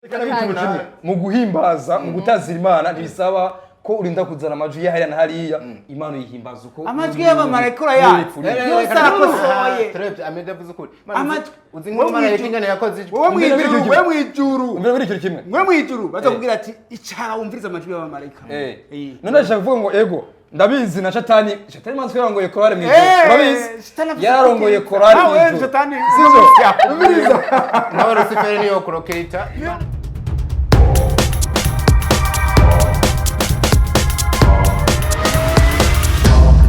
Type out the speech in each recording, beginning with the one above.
Reka n'abituma kimwe mu guhimbaza, mu gutazira Imana, ntibisaba ko urinda kuzana amajwi ya hariya na hariya. Imana uyihimbaza uko Amajwi y'abamarayika urayazi. Yose arakosoye. Turebye Amede avuze ukuri. Amajwi- Uzi nk'umumarayika ingene yakoze ijwi. Wowe mwijuru, wowe mwijuru, Umvira muri ikintu kimwe. mwe mwijuru bazakubwira ati icara wumvirize amajwi y'abamarayika. None ndashaka kuvuga ngo ego ndabizi na shatani, shatani manzi yarongoye korale mu ijuru. Urabizi, Shatani afise yararongoye ubwenge. korale mu Nawe ijuru. shatani Sivyo? Umviriza. Nawe Rusiferi niyo kurokirita.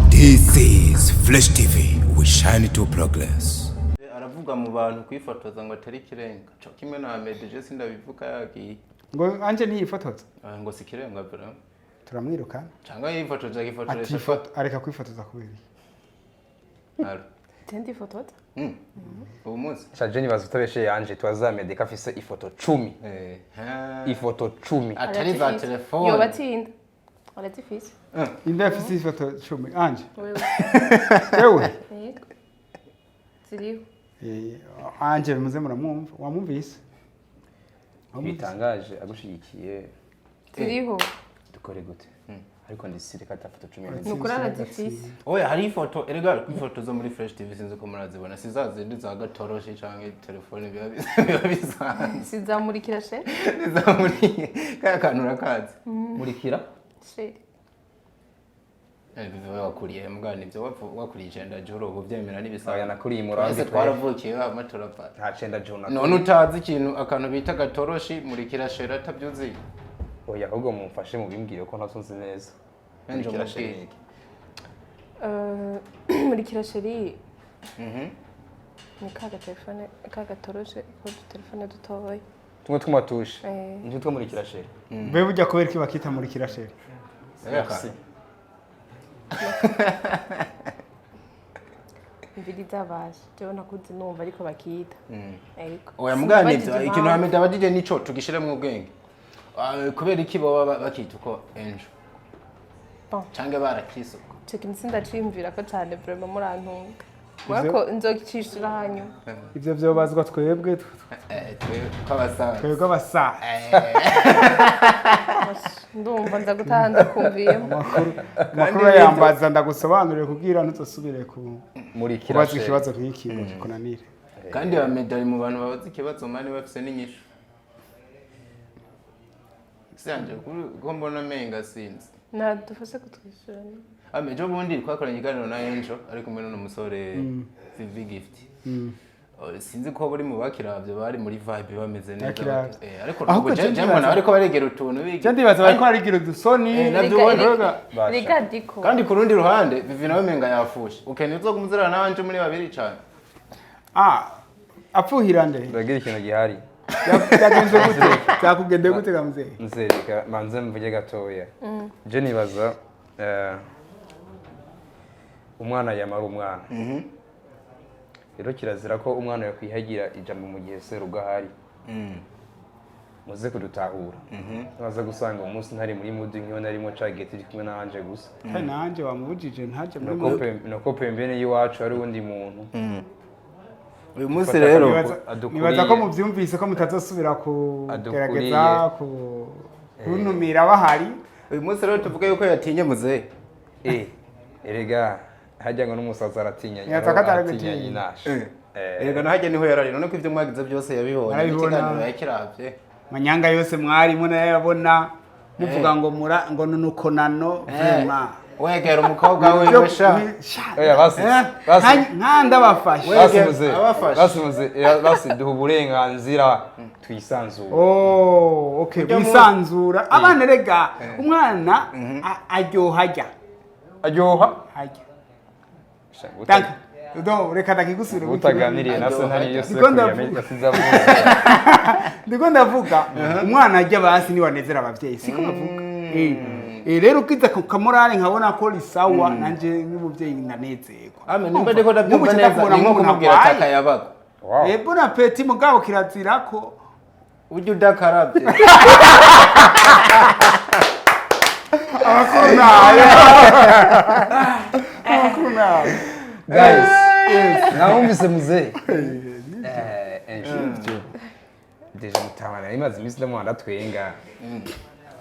This is Flash TV. We shine to progress. Aravuga mu bantu kwifotoza ngo atari ikirenga. Co kimwe na Amede, je sindabivuga yagiye. Ngo anje ntiyifotoza. Ah, ngo si ikirenga bro. Turamwirukana. Cyangwa yifotoza akifotoresha. Atifoto areka kwifotoza kubera iki? Alo. Tendi fotoza. Ubu munsi. Shaje nibaza utabeshe yanje twazamede ko afise ifoto 10. Ifoto 10. Atari za telefone. Yoba atinda. Arazifise. Inde afise ifoto 10 anje? Wewe. Yewe. Yego. Ziriho. Anje muze muramwumva, wamwumvise? Wamwumvise? Bitangaje agushigikiye. Ziriho. Dukore gute? Ariko ndisire ko atafoto 10. Ni ukuri arazifise. Oya, hari ifoto erega ifoto zo muri Fresh TV, sinzi ko murazibona, si za zindi za gatoroshi canke telefone, biba bisanzwe. Sizamurikira she. Nizamuri kaya kantu urakazi. Murikira. She. Biva wakuriye mbwa nivyo wakuriye icenda joro ubu vyemera n'ibisanzwe. Oya, nakuriye i Murambi. Twese twaravukiye hama turapfa. Nta cenda jona. None utazi ikintu akantu bita gatoroshi murikira shera atavyuzi. Oya, ahubwo mumfashe mubimbwire ko ntazo nzi neza. Nje Murikira umubwire. shenike. Murikira sheri. Ni ka gatelefone ka gatoroshe ko udutelefone dutoya. Tumwe tw'umatushe. Eh. Nje two murikira sheri. Mbe burya kubera iki bakita murikira shere? Merci. Imviri zabaje. Jewe nakuze numva ariko bakita. Ariko. Oya mbwa nivyo Sinabajije ikintu impamvu. Hamida abajije nico tugishiremwo ubwenge. Ah, kubera iki boba bakita uko enjo? Bon. Canke barakisuka. Ico kintu sindaciyumvira ko cane vraiment murantunga. Ariko nzokicishura hanyuma. Ivyo vyobazwa twebwe Twe kw'abasaza. twebwe abasaza. Ndumva nza gutaha ndakumviyemo. Amakuru yambaza ndagusobanurire kubwira ntuzosubire ku Murikira kubaza sheri. ikibazo nk'iki ngo kikunanire. Kandi Hamida ari mu bantu babaza ikibazo mani bafise n'inyishu. Sanje ko mbona menga sinzi. Nadufashe kutwishyura. Ame ejo bundi twakoranye ikiganiro na Angel ari kumwe n'uno musore Vivi Gift. Oh, sinzi ko buri mu bakiravye bari muri vibe bameze neza. Bakiravye. Ariko Ahubwo ubwo je je je mbona ndibaza- bariko baregera utuntu biga. Je ndibaza bariko barigira udusoni. Navyo ubona. Basha. Rega diko. Kandi ku rundi ruhande Vivi nawe menga yafushe. Ukeneye uzokumuzirana n'abanje muri babiri cane. Ah, apfuhira nde? Ndagira ikintu gihari. Byagenze gute? Byakugendeye gute ga muzee? Nzereka manze mvuge gatoya. Je nibaza umwana yamara umwana. Rero kirazira ko umwana yakwihagira ijambo mu gihe serugo ahari. Muze kudutahura. Baza gusanga umunsi ntari muri mudu nk'iyo narimo ca gihe turi kumwe nanje gusa. Kandi nanje wamubujije ntaje muri Nuko nuko pembeni y'iwacu hari uwundi muntu. Uyu munsi Fata rero Adukuriye. Nibaza ko muvyumvise ko mutazosubira kugerageza Adukuriye. kuntumira bahari. Uyu munsi rero tuvuge yuko yatinye muzehe. Erega hajya ngo n'umusaza aratinya. Nibaza ko aratinya ataragutinya. nyinasha. Erega nahajya niho yarari none ko ivyo mwagize byose yabibonye. Arabibona. Ikiganiro yakiravye. Manyanga yose mwarimo nayabona muvuga ngo mura ngo nunukonano vraiment. Wegera umukobwa wiwe sha. Oya basi. Basi. Nkanda bafashe. Basi muze. Abafashe. Basi muze. Basi duha uburenganzira twisanzure. Oh, okay. Wisanzura. Abana rega umwana aryoha ajya. Aryoha. Ajya. Sha, Dank. Do reka ndakigusubire. Utaganiriye na se ntari yose Ndiko ndavuga. Ndiko ndavuga umwana ajya basi niwanezera abavyeyi siko bavuga. Rero ukiza ku kamorale nkabona ko risawa nanje nk'umuvyeyi ndanezerwa. Ame nimba ndiko ndabyumva Nk'ubu neza ndakubona ni nko nk'umuntu kumubwira arwaye. ataka yabaga. Wow. Bon appétit mugabo kirazira ko Ujya udakaravye. Amakuru nayo. Amakuru nayo. Guys, nawumvise muzehe. Deja mutama. Mutama imaze iminsi ndamuha ndatwenga.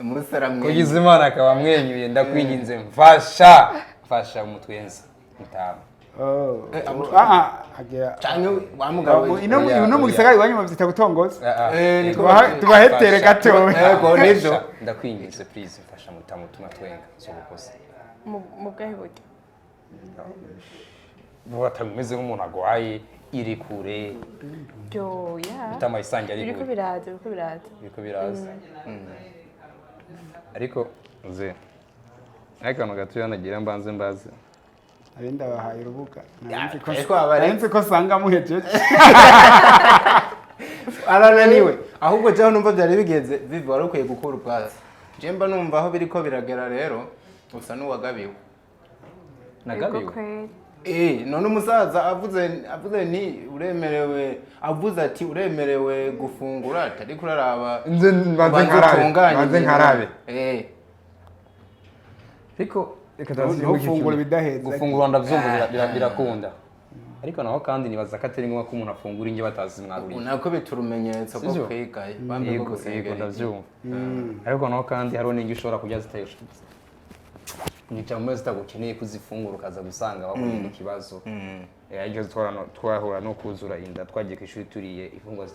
Umusara. Kugize Imana akaba amwenyuye, ndakwinginze, mfasha, mfasha umutwenza mutama. Oh. Ah, agera. Canke wa mugabo. Ino Oya, ino mu oya. gisagara iwanyu bavyita gutongoza. Ah, ah. Eh, niko Tubahetere Mfasha. gatoya. Yego, nivyo. Mfasha, ndakwinginze, please, mfasha mutama utuma twenga sobukoze. Mu bwahe buryo? Vuba umeze nk'umuntu agwaye iri kure. Byo ya. Mutama isange ari Biriko kure. biraza, biriko biraza. Biriko biraza, ariko nze akantu gatoya nagira mbanze mbaze. Ari ndabahaye urubuga. Ariko abari- Nari nzi ko sanga muhejeje. Arananiwe. Ahubwo jaho numva byari bigenze, Vivi, wari ukwiye gukura ubwatsi. Je mba numva aho biriko biragera rero usa n'uwagabiwe. Nagabiwe? Yego kweri. Eh, none umusaza avuze nti uremerewe, avuze ati uremerewe gufungura, atari kuraraba. Nze mbanze ubanze nkarabe, utunganye mbanze ibintu. nkarabe. Eh. Ariko reka Ntufungure ibidaheza. Gufungura ndabyumva, birakunda, ariko naho kandi nibaza ko atari ngombwa ko umuntu afungura indyo batazi mwaruriye. Nako bita urumenyetso rwo Sivyo? kwiga bambe rwo Yego, yego. gusengera. Ndabyumva, ariko naho kandi hariho n'indyo ushobora kurya zitari nica mu mezi zitagukeneye kuzifungura, ukaza gusanga wahuye n'ikibazo. Ariko twahura no kuzura inda twagiye ku ishuri turiye imfungwa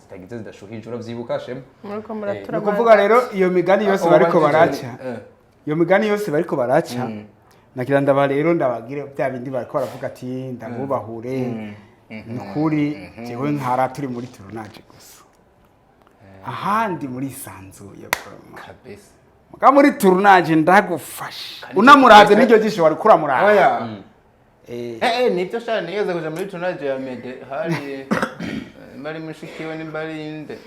zitagize zidashuhije, urabyibuka, Shema? Muriko muratura. Ni ukuvuga rero iyo migani yose bariko baraca, Eh. iyo migani yose bariko baraca, nagira ndaba rero ndabagire bya bindi bariko baravuga ati ndabubahure. Ni ukuri jewe nkara turi muri tournage gusa, ahandi muri sanzuye vraiment. Kabisa. Muga muri tournage ndagufasha, unamuravye n'iryo jisho wari kuramuraba. Oya. Eh. Eh, nibyo sha, nigeze kuja muri tournage ya Mede, hari bari mushikiwe nimba ari inde.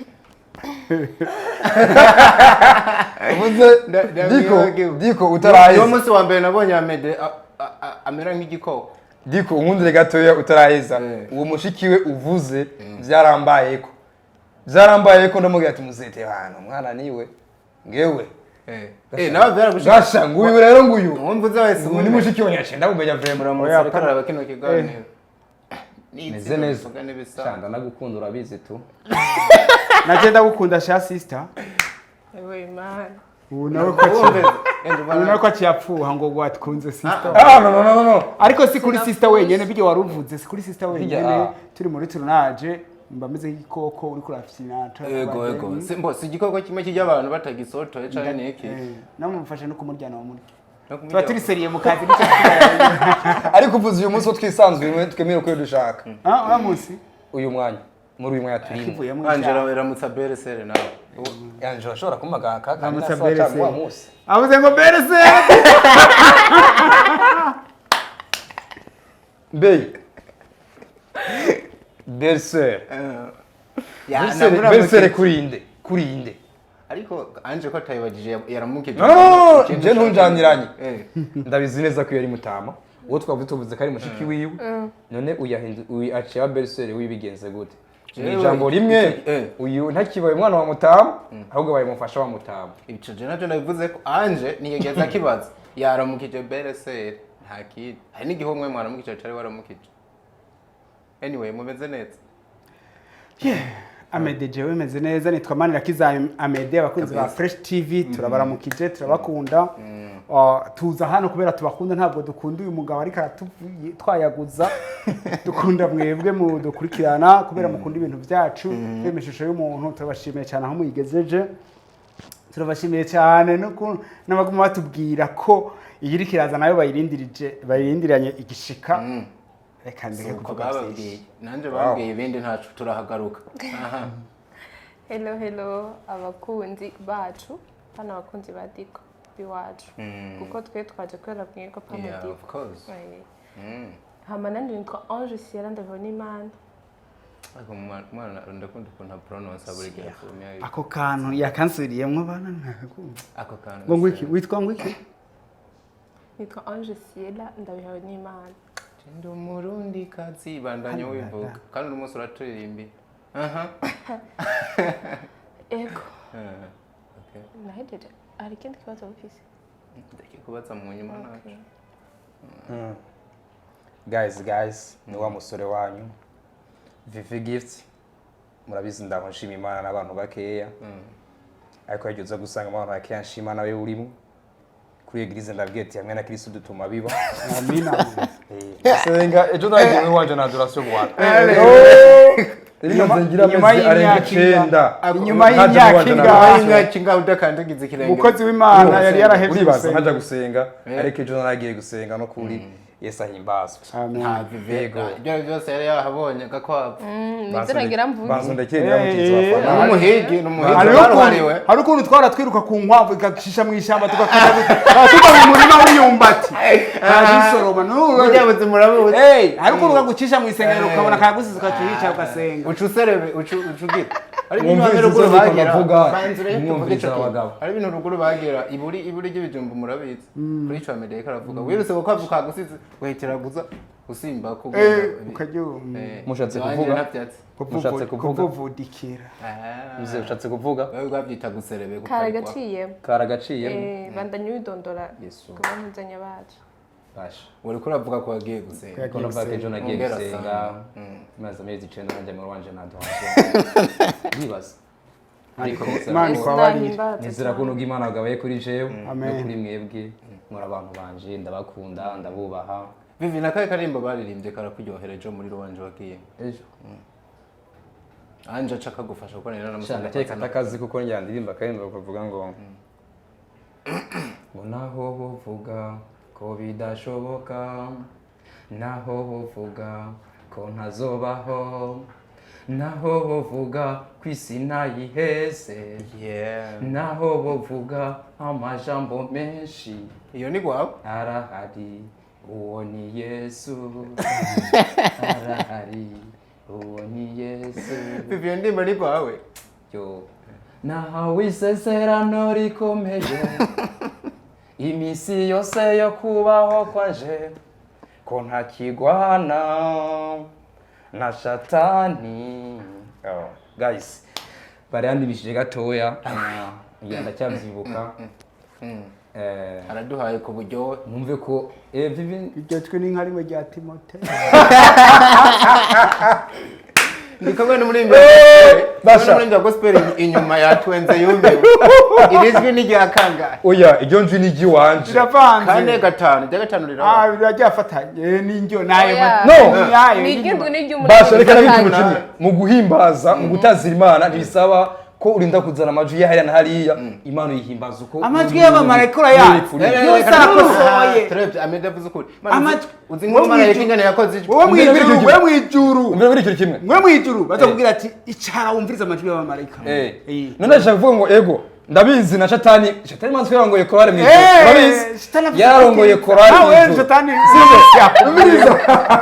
Uvuze Diko, Diko Niwo utaraheza. munsi wa mbere nabonye Amede amera nk'igikoko. Diko, unkundire gatoya utaraheza. Eh. Uwo mushiki we uvuze byarambayeko, byarambayeko. Ndamubwira ati muzete hano umwana niwe ngewe. Eh, eh, nawe byaragushika. Gasha nguyu rero, nguyu. Uwo mvuze wese. Uyu ni mushiki we, nyace ndamumenya vraiment. Muramutse, Oya, ariko araraba kino kiganiro. Meze neza. N'ibisa. Shanda nagukunda, urabizi tu. Naje ndagukunda sha sister. Ewe Imana. Ubu nawe ko Wumve, ubu nawe ko aciyapfuha ngo watkunze sister. Ah, no, no, no, no, no. Ariko si kuri sister wenyene, bijya wari uvuze si kuri sister wenyene. Ah. Turi muri tournage mba meze nk'igikoko uriko urafyina. Ego, ego. Si mbo si igikoko kimwe kijya abantu batagisotoye canke niki. Namumufashe no kumuryana wa murya. No kumurya. Tuba turi seriye mu kazi nicyo. Ariko uvuze uyu munsi wo twisanzuye, twemere uko dushaka. Ah, uriya munsi. Uyu mwanya, muri uyu mwanya turimo. Kivuyemo. Angela, iramutsa belle-sœur nawe. Angela ashobora kumagaka kandi Ramutsa nasa cyangwa wa belle-sœur. munsi. Avuze ngo belle-sœur. Bey, belle-sœur. Ya, Belle-sœur kurinde, kurinde. Ariko Angela ko atayibagije yaramukije. No, no, no, no, je ntunjaniranye. Eh. Ndabizi neza ko yari mutama uwo twavuze, tuvuze ko ari mushiki wiwe. None uyahindu uyu aciye aba belle-sœur wibigenze gute mu Jewe, ijambo rimwe? Eh. Uyu ntakibaye umwana wa mutama, ahubwo abaye umufasha wa mutama. Ico je navyo nabivuze ko Ange ntiyigeze akibaza. Yaramukije belle-sœur, nta kindi. Hari n'igihe umwe mwaramukije atari waramukije. Anyway, mumeze neza. Amede, jewe meze neza, nitwa Manirakiza Amede. Abakunzi ba Fresh TV turabaramukije, turabakunda. Tuza hano kubera tubakunda, ntabwo dukunda uyu mugabo ariko twayaguza. Dukunda mwebwe mudukurikirana kubera mukunda ibintu byacu, filime ishusho y'umuntu. Turabashimiye cyane aho muyigejeje, turabashimiye cyane n'abaguma batubwira ko iyi iriko iraza nayo bayirindirije, bayirindiranye igishika. Reka ndeke Uko kuvuga byinshi. bababwiye nanje bambwiye ibindi ntacu turahagaruka. Aha. Hello, hello, abakunzi bacu hano, abakunzi ba Diko biwacu, kuko twe twaje kubera mwebwe pa Yeah, Diko. of course. Hama nanje nitwa Ange Sierra ndabona Imana. Ariko umwana ndakunda ukuntu apronounce buri gihe afumye. Ako kantu yakansuriyemwo bana ntakumva. Ako kantu. Ngo ngwiki, witwa ngwiki? Nitwa Ange Sierra ndabihawe n'Imana. Ndi umurundi kazi, bandanya wivuga kandi uno munsi uraturirimbiye. Aha. Ego. Eh, okay. Nahejeje, hari ikindi kibazo ufise? Ndakikubaza mu nyuma nacu. Guys, guys, ni wa musore wanyu Vivi Gift. Murabizi, ndaho nshima Imana n'abantu bakeya, ariko yagiye uza gusanga abantu bakeya nshima nawe urimo kuri église. Ndabwiye ati hamwe na Kristo dutuma biba. Amina. Senga ejo nagiye iwanje na adoration Rwanda. Inyuma y'imyaka 9. Inyuma y'imyaka ingahe? Imyaka ingahe udakandagiza ikirenge? Umukozi w'Imana yari yarahevye Uribaza gusenga. nkaja gusenga, ariko ejo naragiye gusenga no kuri Yesu ahimbazwe. Amen. Nta Vivi, ibyo ari byo byose yari yahabonye gakwavu. Nibyo nagira mvuge. Bansondekeye niramukiza abafana. N'umuhigi, n'umuhigi Hariho baruhariwe. hari ukuntu twara twiruka ku nkwavu igacisha mu ishyamba, tugakata tuva mu murima w'imyumbati kajisoroma. Burya buzima urabuzi. Hari ukuntu kagucisha mu isengero ukabona kagusize, ukaciyica ugasenga. Uca userebe, uca ugira hari ibintu Mwumvirize bamwe ruguru izo ndiko bagera ndavuga, banza urebe tuvuge mwumvirize ico kintu. abagabo. Hari ibintu ruguru bagera iburi ry'ibijumbu, murabizi kuri ico Amerika aravuga wirutse gukwavu kagusize wahitira guza usimba ko Ukaryumva. Mushatse kuvuga? Mushatse kuvuga? Kuvuvudikira. Mzee, ushatse kuvuga? Wewe babyita guserebe. Karagaciyemo. Karagaciyemo. Bandanya widondora Yesu. ku bampuzanya bacu. Basha. Uri kuravuga ko wagiye gusenga. Ko navuga ko ejo nagiye Ongera gusenga sana. maze amezi 9 najya mu rwanje na adoration. Ndibaza ariko Imana Yesu ikubabarire. nahimbaze nizera ko cyane. nubwo Imana yagabaye kuri jewe no Amen. kuri mwebwe muri abantu banje, ndabakunda, ndabubaha. Vivi, na kahe karimbo baririmbye karakuryohera ejo muri ruwanje wagiye? Ejo? Anje aca akagufasha kuko nari Sha, naramusabye. ndakeka atakazi kuko njya ndirimba akarimbo bakavuga ngo naho buvuga ko bidashoboka, naho buvuga ko ntazobaho, naho buvuga ko isi ntayiheze, naho buvuga amajambo menshi, Iyo ni gwawe. Arahari, uwo ni Yesu, arahari, uwo ni Yesu. Vivi, iyo ndirimbo ni gwawe. Yo, nahawe isezerano rikomeye iminsi yose yo kubaho kwanje, ko ntakigwana na Shatani. Oh, guys, barandimishije gatoya. Ah, ngira ndacyabyibuka. Araduhaye ku buryohe. Numve ko Vivi. Iryo jwi ni nka rimwe rya Timote. Ndi kumwe n'umuririmbyi wa gospel. Basha. N'umuririmbyi wa gospel inyuma yatwenze yumiwe. Iri jwi ni rya kangahe? Oya, iryo njwi ni iry'iwanje. Biravanze. 4, 5, irya 5 riraba. Ah, biracyafatanye n'indyo nayo. Oya. No. Nayo. Ni iry'indwi n'iry'umunani. Basha, reka nabi ikintu bifatanye. kimwe mu guhimbaza, mu gutazira Imana, ntibisaba ko urinda kuzana amajwi ya hariya na hariya. Imana uyihimbaza uko Amajwi y'abamarayika urayazi. Yose arakosoye. Turebye Amede avuze ukuri. Amajwi. Uzi nk'umumarayika ingene yakoze ijwi. Wowe mwijuru, Umvira. wowe mwijuru. Umvira muri ikintu kimwe. Mwe mwijuru bazakubwira ati icara wumvirize amajwi y'abamarayika. None ndashaka kuvuga ngo ego ndabizi na Shatani, Shatani manzi yarongoye korale mu ijuru. Urabizi, Shatani avuze yarongoye ati, korale mu nawe ijuru. Shatani. Umviriza.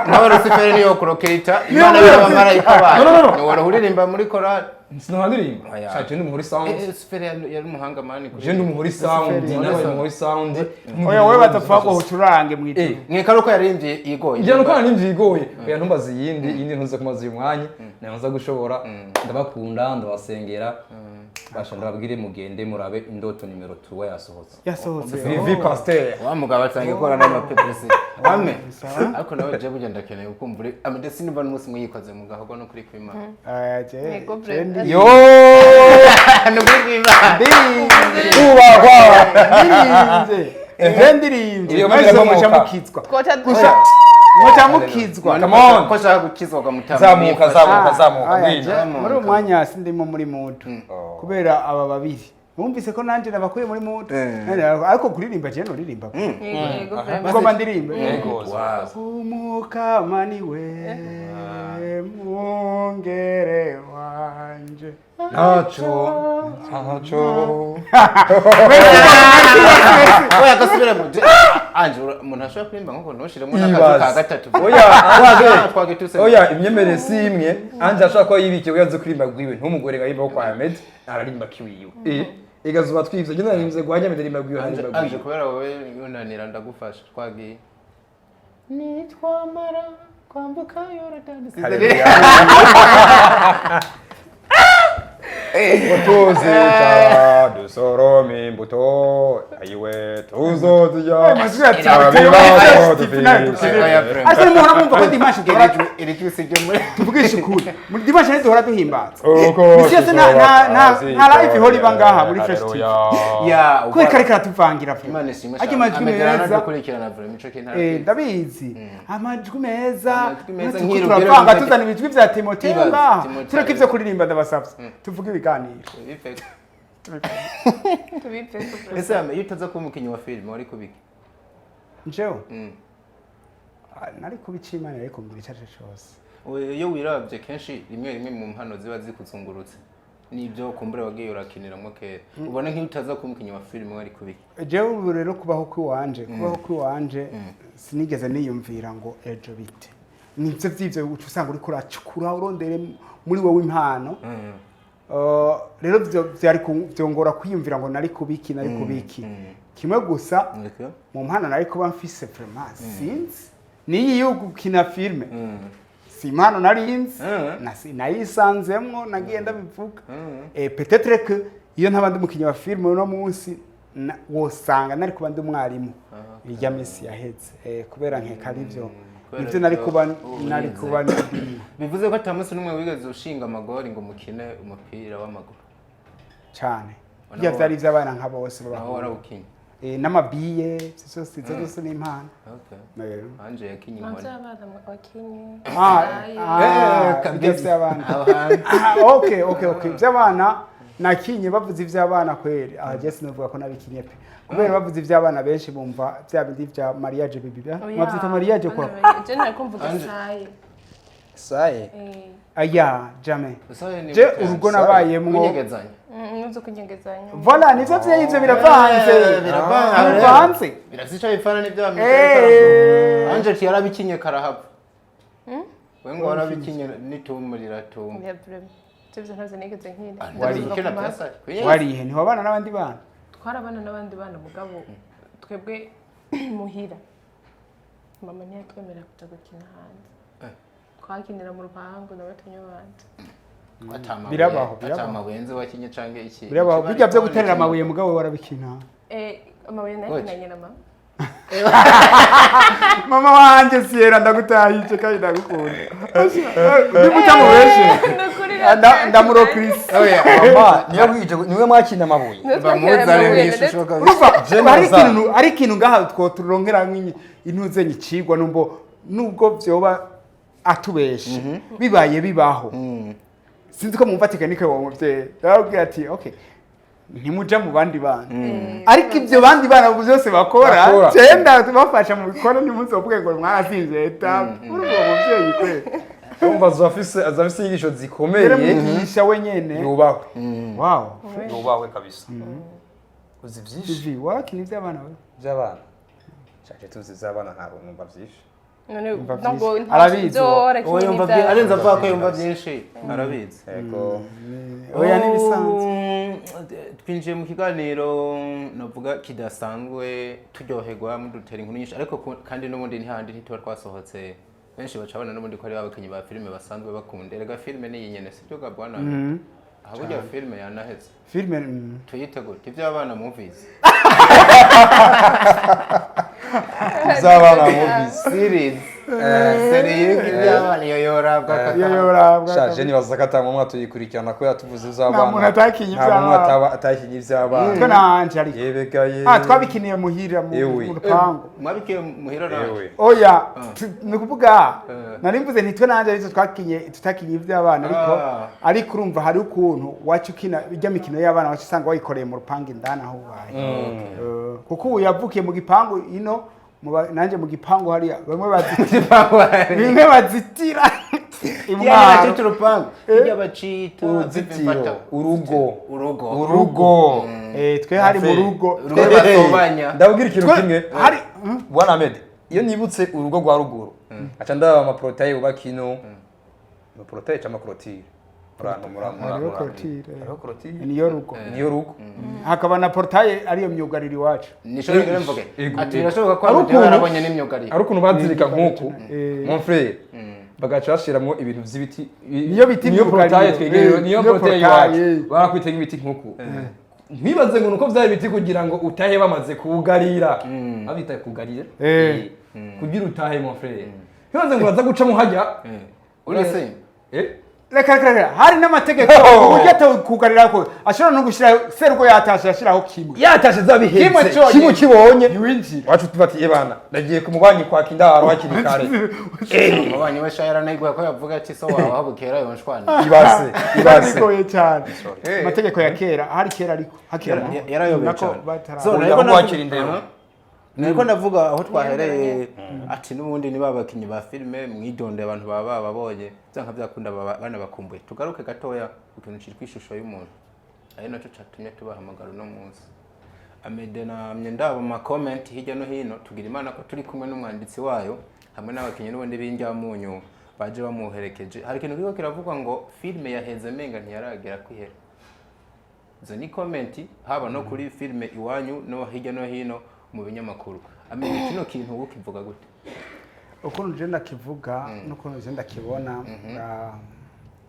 Nawe Rusiferi niyo kurokirita Imana y'abamarayika bayo. No, no, no. Ni wari uririmba muri korali. Sinaharirimba. Oya. Sha, je ndi umuhori sound. Rusiferi yari umuhanga mani kuri. Je ndi umuhori sound, nawe umuhori sound. Oya, wowe badapfa ngo ucurange mwijuru. Mweka ari uko yaririmbye igoye. Njye nuko nari igoye. Oya, ntumbaze iyindi, iyindi ntuze kumaza uyu mwanya nza gushobora. Ndabakunda, ndabasengera. Basha, ndababwire mugende murabe Indoto nimero 2 yasohotse. Yasohotse. Vivi Pasteur. Wa mugabo atanga ikora n'amapeperisi ame, ariko nawe je burya ndakeneye ukumva uri Amede, sinumva n'umunsi umwe yikoze mu gahogo no kuri kw'Imana. Yego, Brenda. Yo. Ni ukuri kw'Imana. Kubahwa. Ndirinze. Je ndirinze. Iyo Mwese birabomoka. muca mukizwa. Twoca. Gusa muca mukizwa. Come on. Ko ashaka gukizwa ukamutamba. Zamuka, zamuka, zamuka. Aya, Ngwino. je, muri uwo mwanya sindimo muri mood kubera aba babiri bumvise ko nanjye nabakuye muri mood. Ariko kuririmba je noririmba. Yego, yego, vraiment. Ngoma ndirimbe. Yego. Umukama niwe mwungere wanje. Ntaco, ntaco. Oya, gasubire mu anje umuntu ashobora kuririmba nkuko ntushiremo n'akazu ka Ibaze. gatatu. Oya, Anje. Twagituse. Oya, imyemerere si imwe. Anje ashobora kuba yibikiye kugira aze kuririmba gwiwe, ntumugore ngo aririmba kwa Ahmed, ararimba kiwiwe. Igazuba twivye, njye naririmvye gwa Ahmed, aririmba gwiwe, aririmba Anje, gwiwe. kubera wowe unanira ndagufasha, twagiye nitwamara kwambuka Yorodani. Haleluya. Ngo tuzicara. Dusorome imbuto, ayiwe tuzozirya. Ayo majwi ya Ababibazo Steve nayo dufise. dukeneye. Oya, vraiment. Ariko nimuhora mwumva ko dimanche duhora Iri jwi si ryo muri tuvugisha ukuri, muri dimanche ntiduhora duhimbaza. Uko Misi yose nta live ihora iba ngaha muri Fresh TV. Ya, Kubera ko ariko aratuvangira vuba. Imana ishimwe. Ariko amajwi Amajwi meza. dukurikirana vraiment ico kintu. Ndabizi amajwi meza. Amajwi meza, Natwe nk'irugero turavanga mfite- tuzana ibijwi vya Timoteyo Ibaze, ngaha. Timoteyo. Tureke ivyo kuririmba, ndabasavye tuvuge ibiganiro. Tubipfe. Ese ame iyo utaza kuba umukinnyi wa filime wari kubiki? Njewe nari kubica, Imana yari kumbwira icyo ari cyo cyose. Iyo wirabye kenshi rimwe rimwe mu mpano ziba zikuzungurutse n'ibyo kumbure wagiye urakiniramwo kera, ubona nk'iyo utaza kuba umukinnyi wa filime wari kubiki? Jewe ubu rero kubaho kw'iwanje sinigeze niyumvira ngo ejo bite. Nivyo vy'ivyo uca usanga uriko uracukura urondere muri wowe impano. Rero vyo vyari vyongora kwiyumvira ngo nari kubiki, nari kubiki. Kimwe gusa, mu mpano nari kuba mfise, vraiment sinzi, niyi yo gukina filme si impano nari nzi. Nayisanzemwo nagiye ndabivuga. Peut-être que iyo ntaba ndi umukinnyi wa filme uno munsi, wosanga nari kuba ndi umwarimu irya minsi yaheze. Kubera nkeka arivyo Kubera nivyo nari ivyo kuba ubu nari wize. kuba ndimwo. Bivuze ko ata munsi n'umwe wigeze ushinga amagori ngo mukine umupira w'amaguru? Cane. Nawo- Bijya vyari ivy'abana nka bose Naho b'abahungu. warawukinye? N'amabiye, ivyo vyose, ivyo byose ni impano. Anje yakinye inkoni. Abana wakinye. Bijya vy'abana. Aho hantu. Ah, okay, iby'abana nakinye, bavuze iby'abana kweri, aha je sinavuga ko nabikinye pe, kubera bavuze iby'abana benshi bumva bya bindi bya mariage bibi bya mwabyita mariage kwa. Je nari kumvuga saye. Saye. Aya jamais. Usaye ni Je gute? urugo nabayemwo Kunyegezanya. Nuzo kunyegezanya. Voilà, nivyo vy'ivyo biravanze. Biravanze. Biravanze. Birafise ico bipfana n'ibyo Anje ati yarabikinye karahava. We ngo warabikinye n'itumu riratuma. Ya vraiment. Ivyo ntazo nigeze nkina. Wari byasa. Warihe? Ntiwabana n'abandi bana? Twarabana n'abandi bana, mugabo twebwe muhira mama ntiyatwemerera kuja gukina hanze. Twakinira mu rupangu n'abatunyi banje. Birabaho, birabaho. Atamabuye nzi wakinye canke iki. Birabaho bijya byo guterera amabuye, mugabo warabikina? Amabuye nayakinanye na mama. Mama wanje Sierra, ndagutahije kandi ndagukunda, niba utamubeshe. Nukuri. Ndamurokrisi. Oya, mama niyo kwije niwe mwakina amabuye. Bamuzane mw'ishusho kabisa. Urumva General hari ikintu, ari ikintu ngaha two turonkera intuze nyicigwa numbo, nubwo vyoba atubeshe bibaye bibaho, sinzi ko mwumva technique wa muvyeyi yarabwira ati: "Okay, ntimuja mu bandi bana, ariko ibyo bandi bana byose bakora Bakora. cenda bafasha mu bikora, ntimuzovuge ngo mwarasinze étape." Urumva uwo muvyeyi kwe. Urumva azafise inyigisho zikomeye. Yaramwigisha wenyene. Yubahwe. Wow. Yubahwe kabisa, uzi byinshi. Vivi, warakina ivy'abana we? By'abana shaje, tuzi iby'abana, ntabwo numva byinshi. None Yumva ntabwo vyinshi. Arabizi ntabyo uwo. warakinye. Uwo yumva arenze avuga ko yumva byinshi, arabizi. Yego. Oya, n'ibisanzwe. Twinjiye mu kiganiro navuga kidasanzwe, turyoherwa mudutera inkuru nyinshi, ariko kandi n'ubundi ntihandi ntituba twasohotse, benshi baca babona n'ubundi ko ari abakinnyi ba filime basanzwe bakunda. Erega filime ni iyi nyene, sibyo ga bwana? Aha burya filime yanaheze. Filime. Tuyite gute iby'abana movies? Iby'abana movies. Series, series y'iby'abana iyo yorabwa. Iyo yorabwa. Shaje, nibaza ko atamwe tuyikurikirana kubera tuvuze iby'abana. Nta muntu atakinye Nta muntu iby'abana. atakinye iby'abana. Twe nanje ariko Yebegaye. Twabikiniye muhira mu Ewe. mu rupangu. Mwabikiye muhira nawe? Ewe. Oya, ni ukuvuga nari mvuze nti twe nanje ariko twakinye, tutakinye iby'abana, ariko ariko urumva hari ukuntu waca ukina ijya mikino y'abana, waca usanga wayikoreye mu rupangu indani aho ubaye. Kuko ubu yavukiye mu gipangu ino nanje mu gipangu hariya bamwe bazitira, bimwe bazitira imwaro. Cyita urupangu ibyo bacita. Uruzitiro, urugo. Urugo. Urugo. Twe hari mu rugo. Urugo basobanya. Ndabwira ikintu kimwe. Hari Bwana Ahmed, iyo nibutse urugo rwa ruguru aca ndaba amaportaye bubaka ino, amaportaye cyangwa amakorotire. Hariho korotire. Hariho korotire. Niyo rugo. Niyo rugo. Hakaba na portaye ariyo myugariro iwacu. Nishobora rero mvuge Ego, ati ego. birashoboka ko Ari abantu barabonye n'imyugariro. Ari ukuntu bazirika nk'uku, Eh. mon frère, bagaca bashiramwo ibintu vy'ibiti. Niyo bita Niyo imyugariro. portaye twegereye, niyo Niyo portaye portaye. iwacu barakwita nk'ibiti nk'uku. Ntibaze ngo nuko byari biti kugira ngo utahe bamaze kuwugarira, babita kugarira. Kugira utahe, mon frère, ntibaze ngo uraza gucamo hajya. Urase. Reka, reka, reka, hari n'amategeko uburyo atakugarira ko ashobora no gushyiraho serugo yatashe, yashyiraho kimwe. Yatashe zabihetse. Kimwe cyonyine. Kimwe ukibonye. Ntiwinjira. Wacu tuba ati: "Ebana, ndagiye ku mubanyi kwaka indaro hakiri kare." Umubanyi we sha yaranayiguye ko yavuga ati: "So wawe aho bukera yonshwana." Ibase, ibase. Bigoye cyane amategeko ya kera, hari kera ariko hakiri amahoro. Yarayobeye Nako cyane. batara- So, Ubu nariko aho wakira indero. Aha. Nariko ndavuga aho twahereye ati n'ubundi niba abakinnyi ba filime mwidonde, abantu baba bababonye byanka byakunda baba banabakumbuye. Tugaruke gatoya ku kintu cyitwa ishusho y'umuntu, ari nacyo cyatumye tubahamagara uno munsi. Amede namye ndaba mu makomenti hirya no hino, tugira Imana ko turi kumwe n'umwanditsi wayo hamwe n'abakinnyi n'ubundi b'indyamunyu baje bamuherekeje. Hari ikintu kiriko kiravugwa ngo filime yaheze, menga ntiyaragera kwihera. Izo ni comment haba no kuri filime iwanyu no hirya no hino mu binyamakuru. Amenye kino kintu wowe ukivuga gute? Ukuntu je ndakivuga n'ukuntu je ndakibona,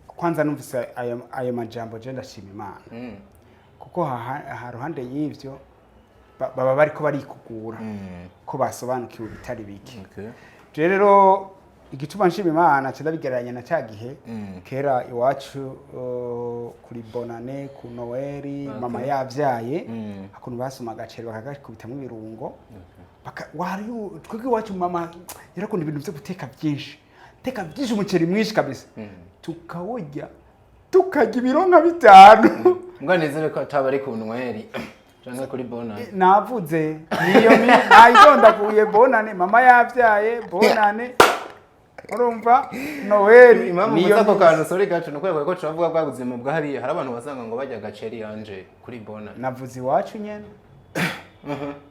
kwanza numvise ayo majambo, je ndashima Imana, kuko ha ruhande y'ivyo baba bariko barikugura ko basobanukiwe ibitari bike. Je rero igituma nshima Imana, ca ndabigereranya na ca gihe kera iwacu, kuri Bonane, ku Noeli, mama yavyaye, akuntu basoma agaceri bakagakubitamwo ibirungo. Wari twebwe iwacu mama yarakunda ibintu vyo guteka byinshi, teka byinshi, umuceri mwinshi kabisa, tukawurya, tukarya ibiro nka 5. Mbwa nizere ko ataba ari ku Nweri canke kuri Bonane. Navuze niyo nayidondaguye: Bonane, mama yavyaye, Bonane, urumva, Noeli. Impamvu Niyo mvuze ako minsi. kantu, sorry gacu, ni ukubera ko turavuga bwa buzima bwa hariya, hari abantu basanga ngo barya agaceri yanje kuri Bonane. Navuze iwacu nyene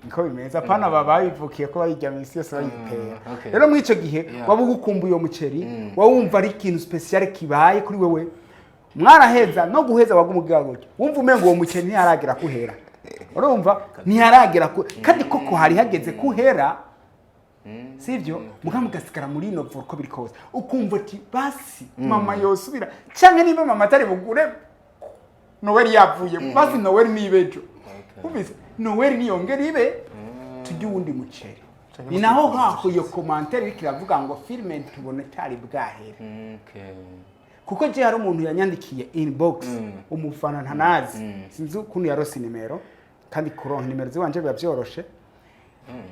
niko bimeze, apana baba babivukiye ko bayirya minsi yose bayitera. Rero muri ico gihe waba ugukumbuye uwo muceri, waba wumva ari ikintu spécial kibaye kuri wewe, mwaraheza no guheza waguma ugira gutyo, wumva umengo uwo muceri ntiharagera kuhera, urumva ntiharagera ku kandi koko hari hageze kuhera, sivyo? Muga mugasigara muri ino vura uko biri kose, ukumva ati basi mama yosubira, canke niba mama atari bugure Noweli yavuye, basi Noweli nibe ejo, umvise Noweli niyongera ibe tujye uwundi muceri. Ni naho haho iyo commentaire iriko iravuga ngo filime tubona itari bwahere, kuko je hari umuntu yanyandikiye inbox, umufana ntanazi, sinzi ukuntu yarose nimero, kandi kuronka nimero ziwanje biba byoroshe,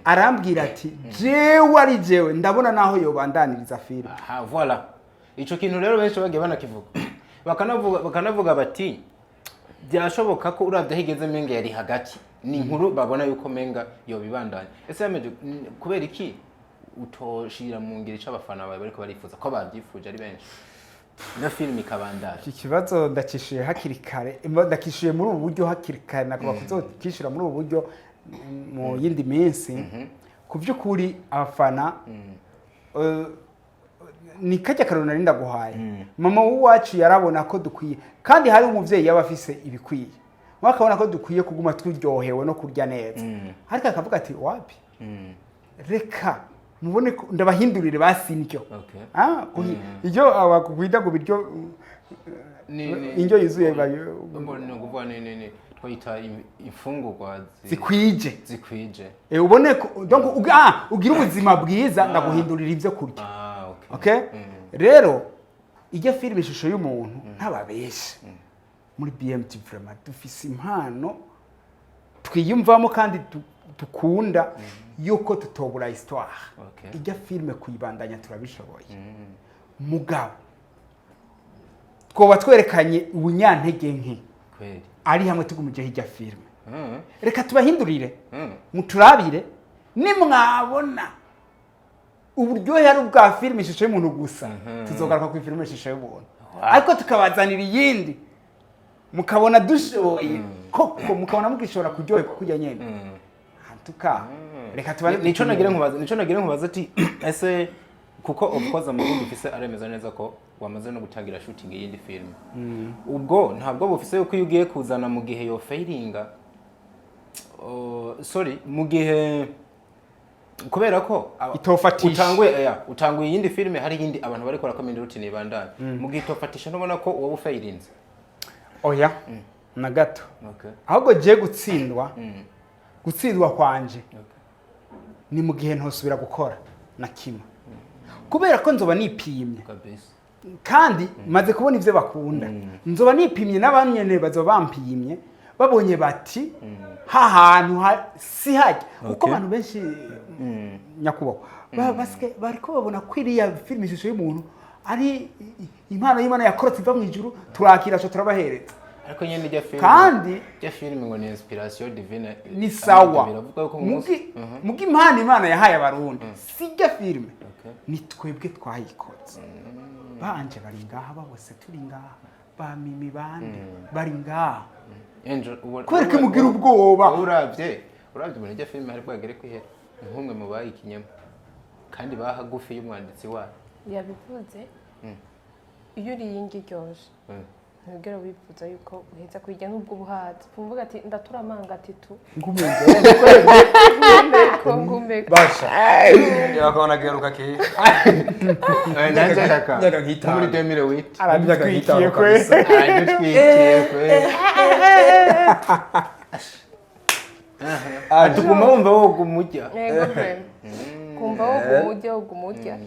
arambwira ati: "Jewe ari jewe ndabona naho yobandaniriza filime." Aha, voilà, ico kintu rero benshi bagiye banakivuga, bakanavuga bati byashoboka ko uravye aho igeze menga yari hagati, ni inkuru babona yuko menga yobibandanya. Ese yameje kubera iki utoshira mu ngiro ico abafana bawe bariko barifuza, ko bavyifuje ari benshi, ino filime ikabandanya? Iki kibazo ndakishuye hakiri kare, ndakishuye muri ubu buryo hakiri kare, nagomba kuzokishyura muri ubu buryo mu yindi minsi. Ku by'ukuri abafana, ni kajya karori nari ndaguhaye, mama w'iwacu yarabona ko dukwiye, kandi hari umuvyeyi yaba afise ibikwiye, we akabona ko dukwiye kuguma turyohewe no kurya neza, ariko akavuga ati: "Wapi, reka mubone ko ndabahindurire basi indyo." Ah, iyo abakwita ngo biryo indyo yuzuye Mbona ni ukuvuga ni twayita imfungurwa zikwije. Zikwije. Ubone ko donc ugira ubuzima bwiza, ndaguhindurira ibyo kurya. Ah, okay. Okay, rero ijya filime ishusho y'umuntu, ntababeshe, muri BMT vraiment dufise impano twiyumvamo kandi dukunda yuko tutobura histoire. Ijya filime kuyibandanya turabishoboye, mugabo twoba twerekanye ubunyantege nke Kweli. ari hamwe tugumije hirya filime. Reka tubahindurire, muturabire, nimwabona uburyohe ari ubwa filime ishusho y'umuntu gusa, tuzogaruka ku filime ishusho y'umuntu, ariko tukabazanira iyindi mukabona dushoboye koko, mukabona mugishobora kuryoherwa kurya nyene. Antuka reka tubaze. Nico nagira nkubaza ati ese kuko of course amakuru dufise aremeza neza ko wamaze no gutangira shooting y'indi film, ubwo ntabwo bufise yuko iyo ugiye kuzana mu gihe yo failinga, oh, sorry, mu gihe kubera ko Itofatisha. Utanguye iyindi filime, hari iyindi abantu bariko barakomenda ruti nibandanye, mu gihe itofatisha ntubona ko wowe ufailinze? Oya. Na gato. Okay. Ahubwo je gutsindwa kwanje ni mu gihe ntosubira gukora na kimwe, kubera ko nzoba nipimye. Kabisa. Kandi maze kubona ivyo bakunda, nzoba nipimye n'abanyene bazoba bampimye, babonye bati ha hantu si hajya uko. Abantu benshi, nyakubahwa, basike bariko babona ko iriya filime Ishusho y'Umuntu ari impano y'Imana yakorotse iva mu ijuru, turakira co turabahereza. Ariko nyene ijya filime, Kandi ijya filime ngo ni inspiration divine. Ni sawa. Biravuga ko umunsi Mugi impano Imana yahaye Abarundi sijya filime, ni twebwe twayikoze. Banje bari ngaha, bose turi ngaha, ba Mimi bande bari ngaha. Angel, Kubera ko imugira ubwoba. Wowe uravye umuntu ijya filime hari bwagere kwihera, ni nk'umwe mu bayikinyemo kandi bahagufi y'umwanditsi wayo. Yabivuze, iyo uriye indyo iryoshe, ntugera wifuza yuko uheza kuyirya n'ubwo ubuhaze, uvuga ati ndatura amanga ati tu ngumeko ngumeko. Basha yakabona garuka ke. Nanjye reka Imyaka nk'itanu. muri 2008. Imyaka Aradutwikiye nk'itanu kwe. kabisa. Aradutwikiye kwe. Aje. Tuguma wumva woguma urya. Yego, vraiment, kumva woguma urya, woguma urya.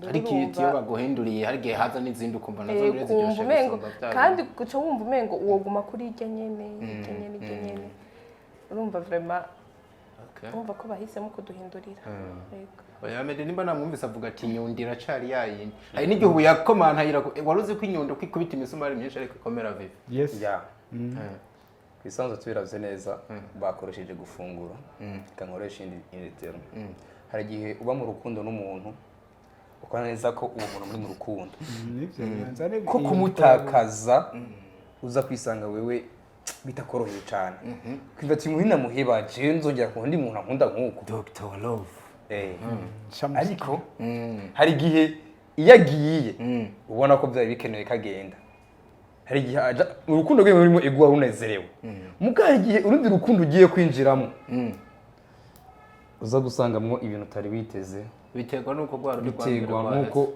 Ariko iyo baguhinduriye, hari igihe haza n'izindi ukumva nazo mbere kumva ziryoshe umengo gusumba bya kandi bindi. guca wumva umengo woguma kuri irya nyene, irya nyene, irya nyene, urumva vraiment, urumva ko bahisemo kuduhindurira. Yego. Oya, Meddy nimba namwumvise avuga ati inyundo iracari yayindi, hari n'igihe ubu yakomantayira. Wari uzi ko inyundo ko ikubita imisumari myinshi ariko ikomera vive? Yes. Ya, ku isanzwe tubiravye neza, bakoresheje gufungura, reka nkoreshe indi terme. Hari igihe uba mu rukundo n'umuntu, ukabona neza ko uwo muntu muri mu rukundo, Nivyo, nzane. ko kumutakaza uza kwisanga wewe bitakoroheye cyane, kwumva ati muhina muheba, jewe nzongera kubona undi muntu ankunda nk'uko. Dr Love. Ariko hari igihe iyo agiye ubona ko byari bikenewe ko agenda. Hari igihe aja urukundo rwe rurimo iguha runezerewe, muga hari igihe urundi rukundo ugiye kwinjiramo uza gusangamwo ibintu utari witeze. Biterwa n'uko rwa rundi rwa mbere Biterwa rwaheze.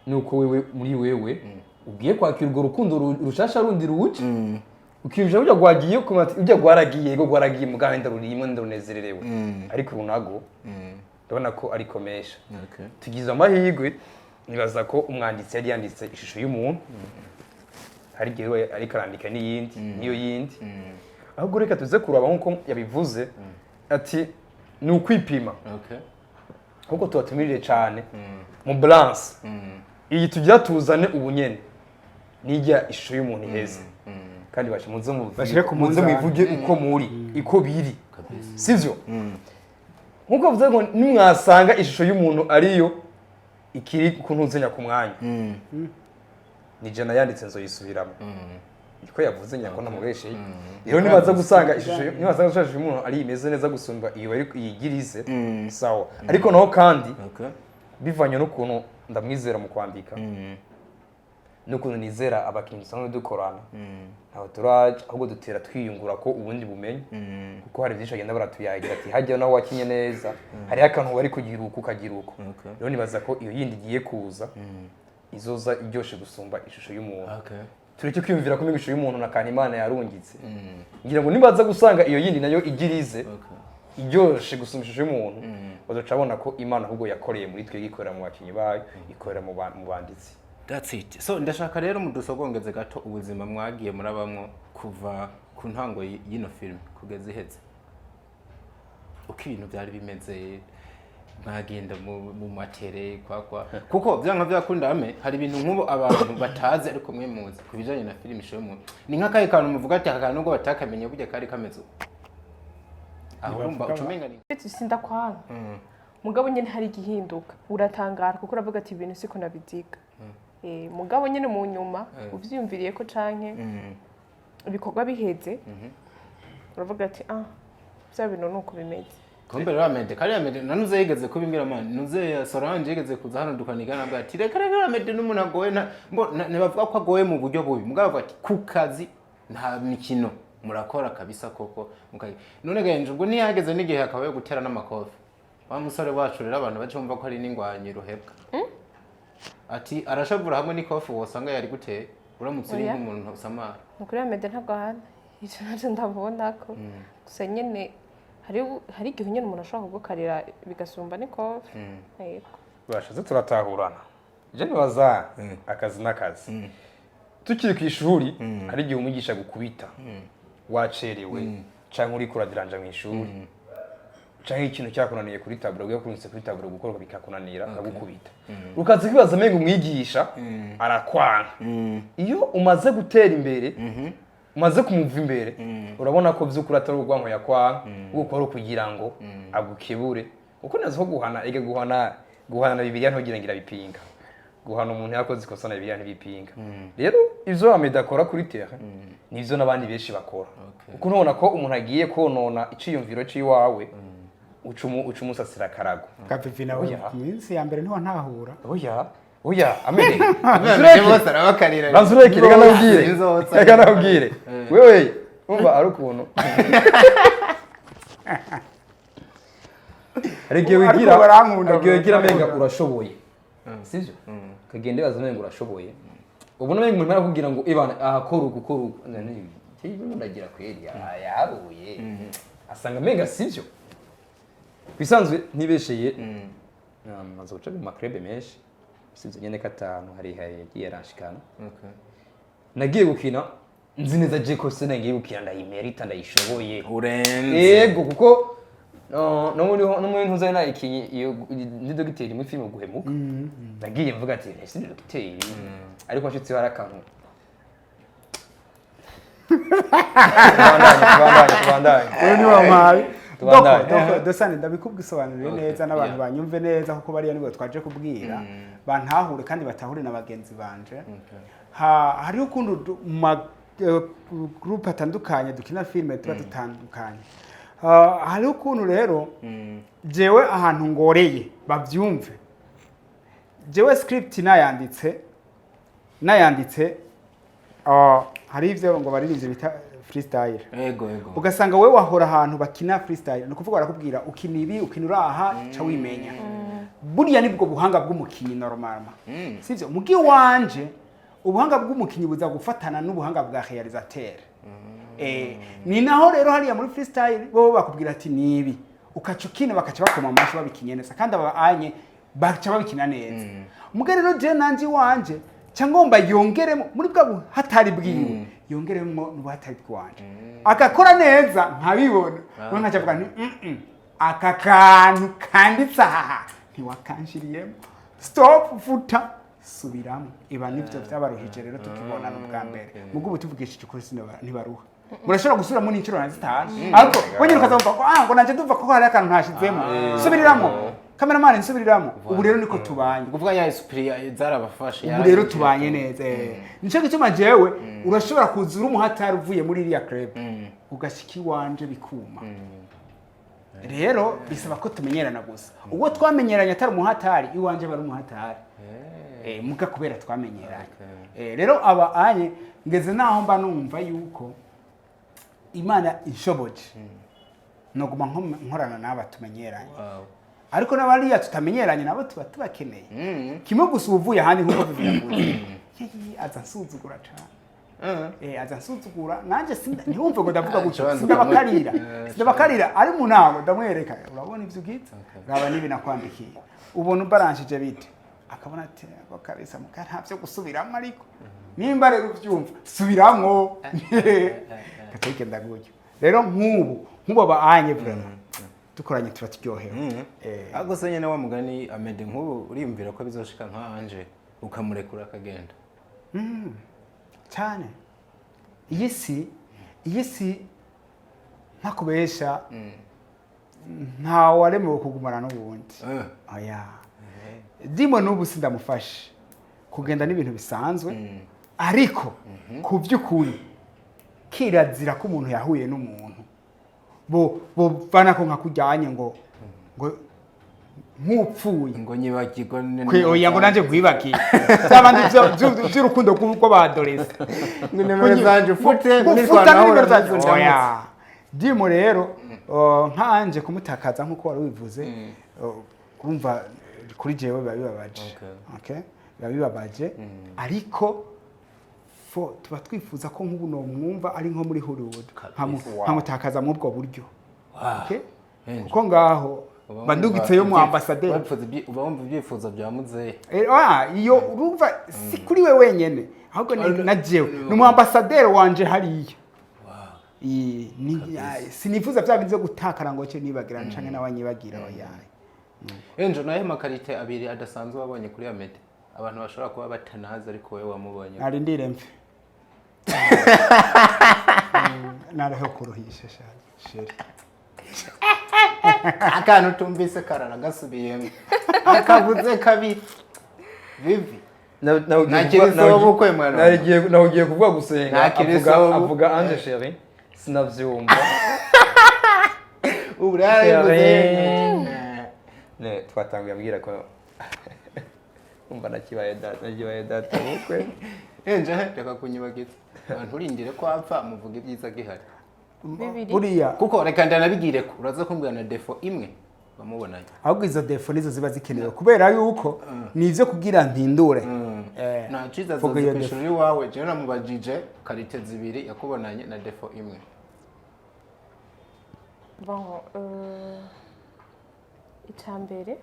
nuko wewe muri wewe ugiye kwakira urwo rukundo rushasha rundi ruce, ukiyumvisha burya rwagiye ukumva ati burya rwaragiye, yego rwaragiye, mugabo ndarurimo ndarunezererewe, ariko urunago ndabona ko ari komesha. Tugize amahirwe, nibaza ko umwanditsi yari yanditse Ishusho y'Umuntu, hari igihe we ariko arandika n'iyindi n'iyo yindi. Ahubwo reka tuze kuraba nk'uko yabivuze ati ni ukwipima, ahubwo tubatumirire cyane mu balance iyi tugira tuzane ubu nyene nijya Ishusho y'Umuntu iheze, kandi bashe muze muvuge, Bashire ku muze munzani. mubivuge uko muri iko biri, sivyo? Nkuko bavuze ngo nimwasanga Ishusho y'Umuntu ariyo ikiri kuntuzenya ku mwanya, ni jana yanditse nzoyisubiramo, niko yavuze nyako namubesheye. Rero nibaza gusanga ishusho, nibaza gusanga Ishusho y'Umuntu ari imeze neza gusumba iyo bari iyigirize, sawa. Ariko naho kandi bivanye n'ukuntu ndamwizera mu kwandika, n'ukuntu nizera abakinnyi dusanzwe dukorana, ntabwo turaje, ahubwo dutera twiyungura ko ubundi bumenyi, kuko hari byinshi bagenda baratuyagira ati hajya naho wakinye neza, hariho akantu wari kugira uku ukagira uko. Rero nibaza ko iyo yindi igiye kuza izoza iryoshe gusumba Ishusho y'Umuntu. Tureke kwiyumvira ko Ishusho y'Umuntu na kantu Imana yarungitse, ngira ngo nibaza gusanga iyo yindi nayo igirize iryoshe gusumba Ishusho y'Umuntu, bazoca babona ko Imana ahubwo yakoreye muri twe, ikorera mu bakinnyi bayo, ikorera mu banditsi. That's it. So ndashaka rero mudusogongeze gato ubuzima mwagiye murabamwo kuva ku ntango y'ino film kugeza iheze. Uko ibintu byari bimeze, mwagenda mu matere kwakwa, kuko byanka byakunda ame hari ibintu nk'ubu abantu batazi ariko mwe muzi ku bijanye na film Ishusho y'Umuntu. Ni nk'akahe kantu muvuga ati aka kantu nubwo batakamenye burya kari kameze uko? Aho urumva ucumenga ni Sindakwanga, mugabo nyine hari igihinduka, uratangara kuko uravuga ati ibintu siko nabiziga. Mugabo nyine mu nyuma uvyiyumviriye ko canke ibikorwa biheze, uravuga ati ah, bya bintu ni uko bimeze. Kumbe rero Amede, kariya Amede nanuze yigeze kubimbwira man, nuze ya Solange yigeze kuza hano dukaniga nabwo ati reka reka, Amede n'umuntu agoye ntibavuga ko agoye mu buryo bubi, mugabo avuga ati ku kazi nta mikino, murakora kabisa koko none genje ubwo ntiyageze n'igihe akaba yo gutera n'amakofi wa musore wacu. Rero abantu bace bumva ko ari n'ingwanyi ruhebwa, ati arashavura hamwe n'ikofi wosanga yari guteye. Uramutse uri Oya. nk'umuntu usamara. Ni ukuri Amede ntabwo ahana, icyo nacyo ndabona ko gusa nyine hari igihe nyine umuntu ashobora kugukarira bigasumba n'ikofe. Yego. Bashatse turatahurana. Je nibaza akazi n'akazi. Tukiri ku ishuri, hari igihe umwigisha gukubita wacerewe, canke uriko uradiranja mu ishuri, canke ikintu cyakunaniye kuri tableau, ugiye kurunse kuri tableau gukora bikakunanira, akagukubita, ukaza kwibaza amenga umwigisha arakwanka. Iyo umaze gutera imbere, umaze kumuva imbere, urabona ko by'ukuri atari urwanko yakwanka, kuko ari ukugira ngo agukebure. Kuko nazi ko guhana, ega guhana na Bibiliya ntugira ngo irabipinga. Guhana umuntu yakoze ikosa na Bibiliya ntibipinga. Rero ivyo Amede akora kuri terrain nivyo n'abandi benshi bakora, kuko ntubona ko umuntu agiye konona iciyumviro c'iwawe, uca umusasira akarago. Kapipi nawe. Oya. Mu minsi ya mbere niho ntahura. Oya, oya, Amede. Bose arabakarira. Banza ureke, reka nabwire. Inzotsa. Reka nabwire. Wewe umva, ari ukuntu hari igihe Ariko wigira, barankunda, hari igihe wigira barankunda. amenga urashoboye, sibyo? Ukagenda wibaza amenga urashoboye, ubona amenga umuntu arakubwira ngo ibana aha, kora uku, kora uku. None ndagira kweri yaruye, asanga amenga sibyo bisanzwe. Ntibesheye, maze guca mu ma club menshi, usibye nyene ko atanu hari yagiye aranshikana. Nagiye gukina nzi neza je ko sena ngiye gukina ndayimerita, ndayishoboye. Urenze. Yego, kuko no muri ntuza nayikinye iyo ndi dogiteri muri filime Guhemuka. Nagiye mvuga ati ese ndi dogiteri, ariko nshitse hari akantu. Tubandanye, tubandanye, tubandanye. Uyu ni wampaye. Tubandanye. Doko dosane ndabikubwisobanurire neza n'abantu banyumve neza, kuko bariya nibo twaje kubwira bantahure kandi batahure na bagenzi banje. Hariho ukuntu mu ma groupe atandukanye dukina filime tuba dutandukanye. Hariho ukuntu rero jewe ahantu ngoreye babyumve. Jewe script nayanditse, hari ivyo ngo baririmbye bita freestyle. Ego. Ugasanga wowe wahora ahantu bakina freestyle, ni ukuvuga barakubwira ukina ibi, ukina uraha, ca wimenya. Buriya nibwo buhanga bw'umukinyi normalement, sivyo? Mugi wanje ubuhanga bw'umukinyi buza gufatana n'ubuhanga bwa réalisateur. Ni naho rero hariya muri freestyle bo bakubwira ati nibi, ukaca ukina, bakaca bakoma amashi babikinye neza, kandi aba anye baca babikina neza. Muga rero je nanje iwanje ca ngomba yongeremo muri bwa buhatari bwiwe, yongeremo n'ubuhatari bw'iwanje, agakora neza nkabibona. We nkaca avuga nti aka kantu kanditse aha ntiwakanshiriyemo, stop, futa, subiramo." Iba nivyo vyabaruhije rero tukibonana ubwa mbere. Mugo ubu tuvugishije ukuri, ntibaruha, murashobora gusubiramo n'inshuro na zitanu, ariko wenyine ukaza ko ah, ngo nanje ndumva ko hari akantu ntashizemo, subiriramo, cameraman, nsubiriramo. Ubu rero niko tubanye. Kuvuga ya esprit zarabafashe. Ubu rero tubanye neza. Nico gituma jewe urashobora kuza uri umuhatari uvuye muri iriya club, ugashika iwanje bikuma. Rero bisaba ko tumenyerana gusa. Ubwo twamenyeranye atari umuhatari, iwanje bari umuhatari. Muga kubera twamenyeranye. Rero aba anye ngeze naho mba numva yuko Imana inshoboje noguma nkorana n'aba tumenyeranye, ariko n'abariya tutamenyeranye nabo tuba tubakeneye. Kimwe gusa, uvuye ahandi nk'uko bivuze, aza nsuzugura cyane. Aza nsuzugura nanjye ntiwumve ngo ndavuga gutyo. Ikibanza. Sindabakarira, sindabakarira. Ari mu nama ndamwereka: "Urabona ibyo ubwitse, raba n'ibi nakwandikiye, ubona ubaranshije bite?" Akabona ati "Ako kabisa muka nta byo gusubiramo, ariko nimba rero ubyumva subiramwo." Katagenda gutyo rero. Nk'ubu aba anye vraiment dukoranye tuba turyohewe. Ariko se nyine wa mugani Amede, nk'ubu uriyumvira ko bizoshika nka Anje ukamurekura akagenda? Cyane. Iyi si ntakubesha, ntawe waremewe kugumana n'ubundi. Oya, dimo n'ubu sindamufashe kugenda n'ibintu bisanzwe, ariko ku by'ukuri kirazira ko umuntu yahuye n'umuntu bo bovana ko nka kujyanye ngo nk'upfuye. Ngo nyibagirwa. Kwe oya, ngo nanjye nkwibagiye byabandi by'urukundo rw'abadoresi. Ngo nimero zanje ufute. Gufuta nimero zanje, oya. Dimo rero nkanje kumutakaza nk'uko wari wivuze, urumva kuri jewe biba bibabaje. Okay, biba bibabaje, ariko Fo tuba twifuza ko nk'ubu nomwumva ari nko muri Hollywood, nkamutakaza muri ubwo buryo. Okay? Angel. Kuko ngaho bandugitseyo mu ambasaderi. Uba wumva ibyifuzo bya muzehe. Iyo urumva si kuri we wenyene, ahubwo ni na jewe, ni umu ambasaderi wanje hariya. Sinifuza bya bintu byo gutakara ngo cyo nibagira canke nawe anyibagira, oya. Angel, nayo ma qualité abiri adasanzwe wabonye kuri Amede abantu bashobora kuba batanazi, ariko wowe wamubonye? Narindire mfe. Naraho kuruhisha chéri. Akantu tumvise karara gasubiyemo, akavuze kabiri bibi. Nta kiriso w'ubukwe, mwana. Nawe ugiye kuvuga gusenga. Nta kiriso Avuga w'ubukwe. avuga Ange chéri, sinavyumva. Ubu rero Chéri. Ne twatanguye ambwira ko umva nakibaye data, nakibaye data bukwe. Enje, reka kunyibagiza abantu, urindire ko apfa muvuga ibyiza gihari. Bibiri. Buriya Kuko reka ndanabigire ko uraza kumbwira na défaut imwe wamubonanye. Ahubwo izo défauts nizo ziba zikenewe, kubera yuko ni ivyo kugira mpindure. Nta ciza Vuga azoza iyo kwishura iwawe. Jewe namubajije qualité zibiri yakubonanye na défaut imwe. Bon, icya mbere,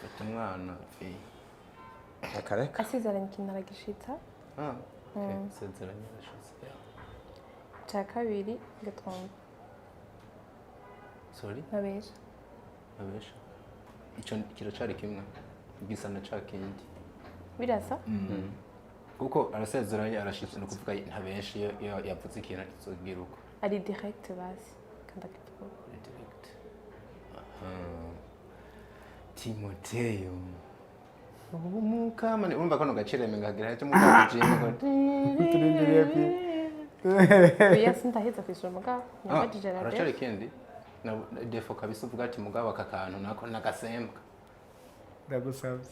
Fata umwana fi. Akareka. Asezeranye ikintu aragishitsa. Ah, okay. Sezeranye arashitse. Icya kabiri, gatwumva. Sorry. Ntabesha. Abesha ico kiracari kimwe, gisa na ca kindi. Birasa. Kuko arasezeranye arashitse, ni ukuvuga ntabenshi iyo yavuze ikintu atizogira uko. Ari direct basi kandi akivuga. Direct. Aha. Timoteyo umukamane, urumva kano gaciro ngagira cyo mukajingo. Turindiriye pi. Oya, sindaheza kwishura mugabo nyabajije na Haracari défaut. ikindi na défaut kabisa, uvuga ati mugabo aka kantu nako nagasembwa. Ndagusabye.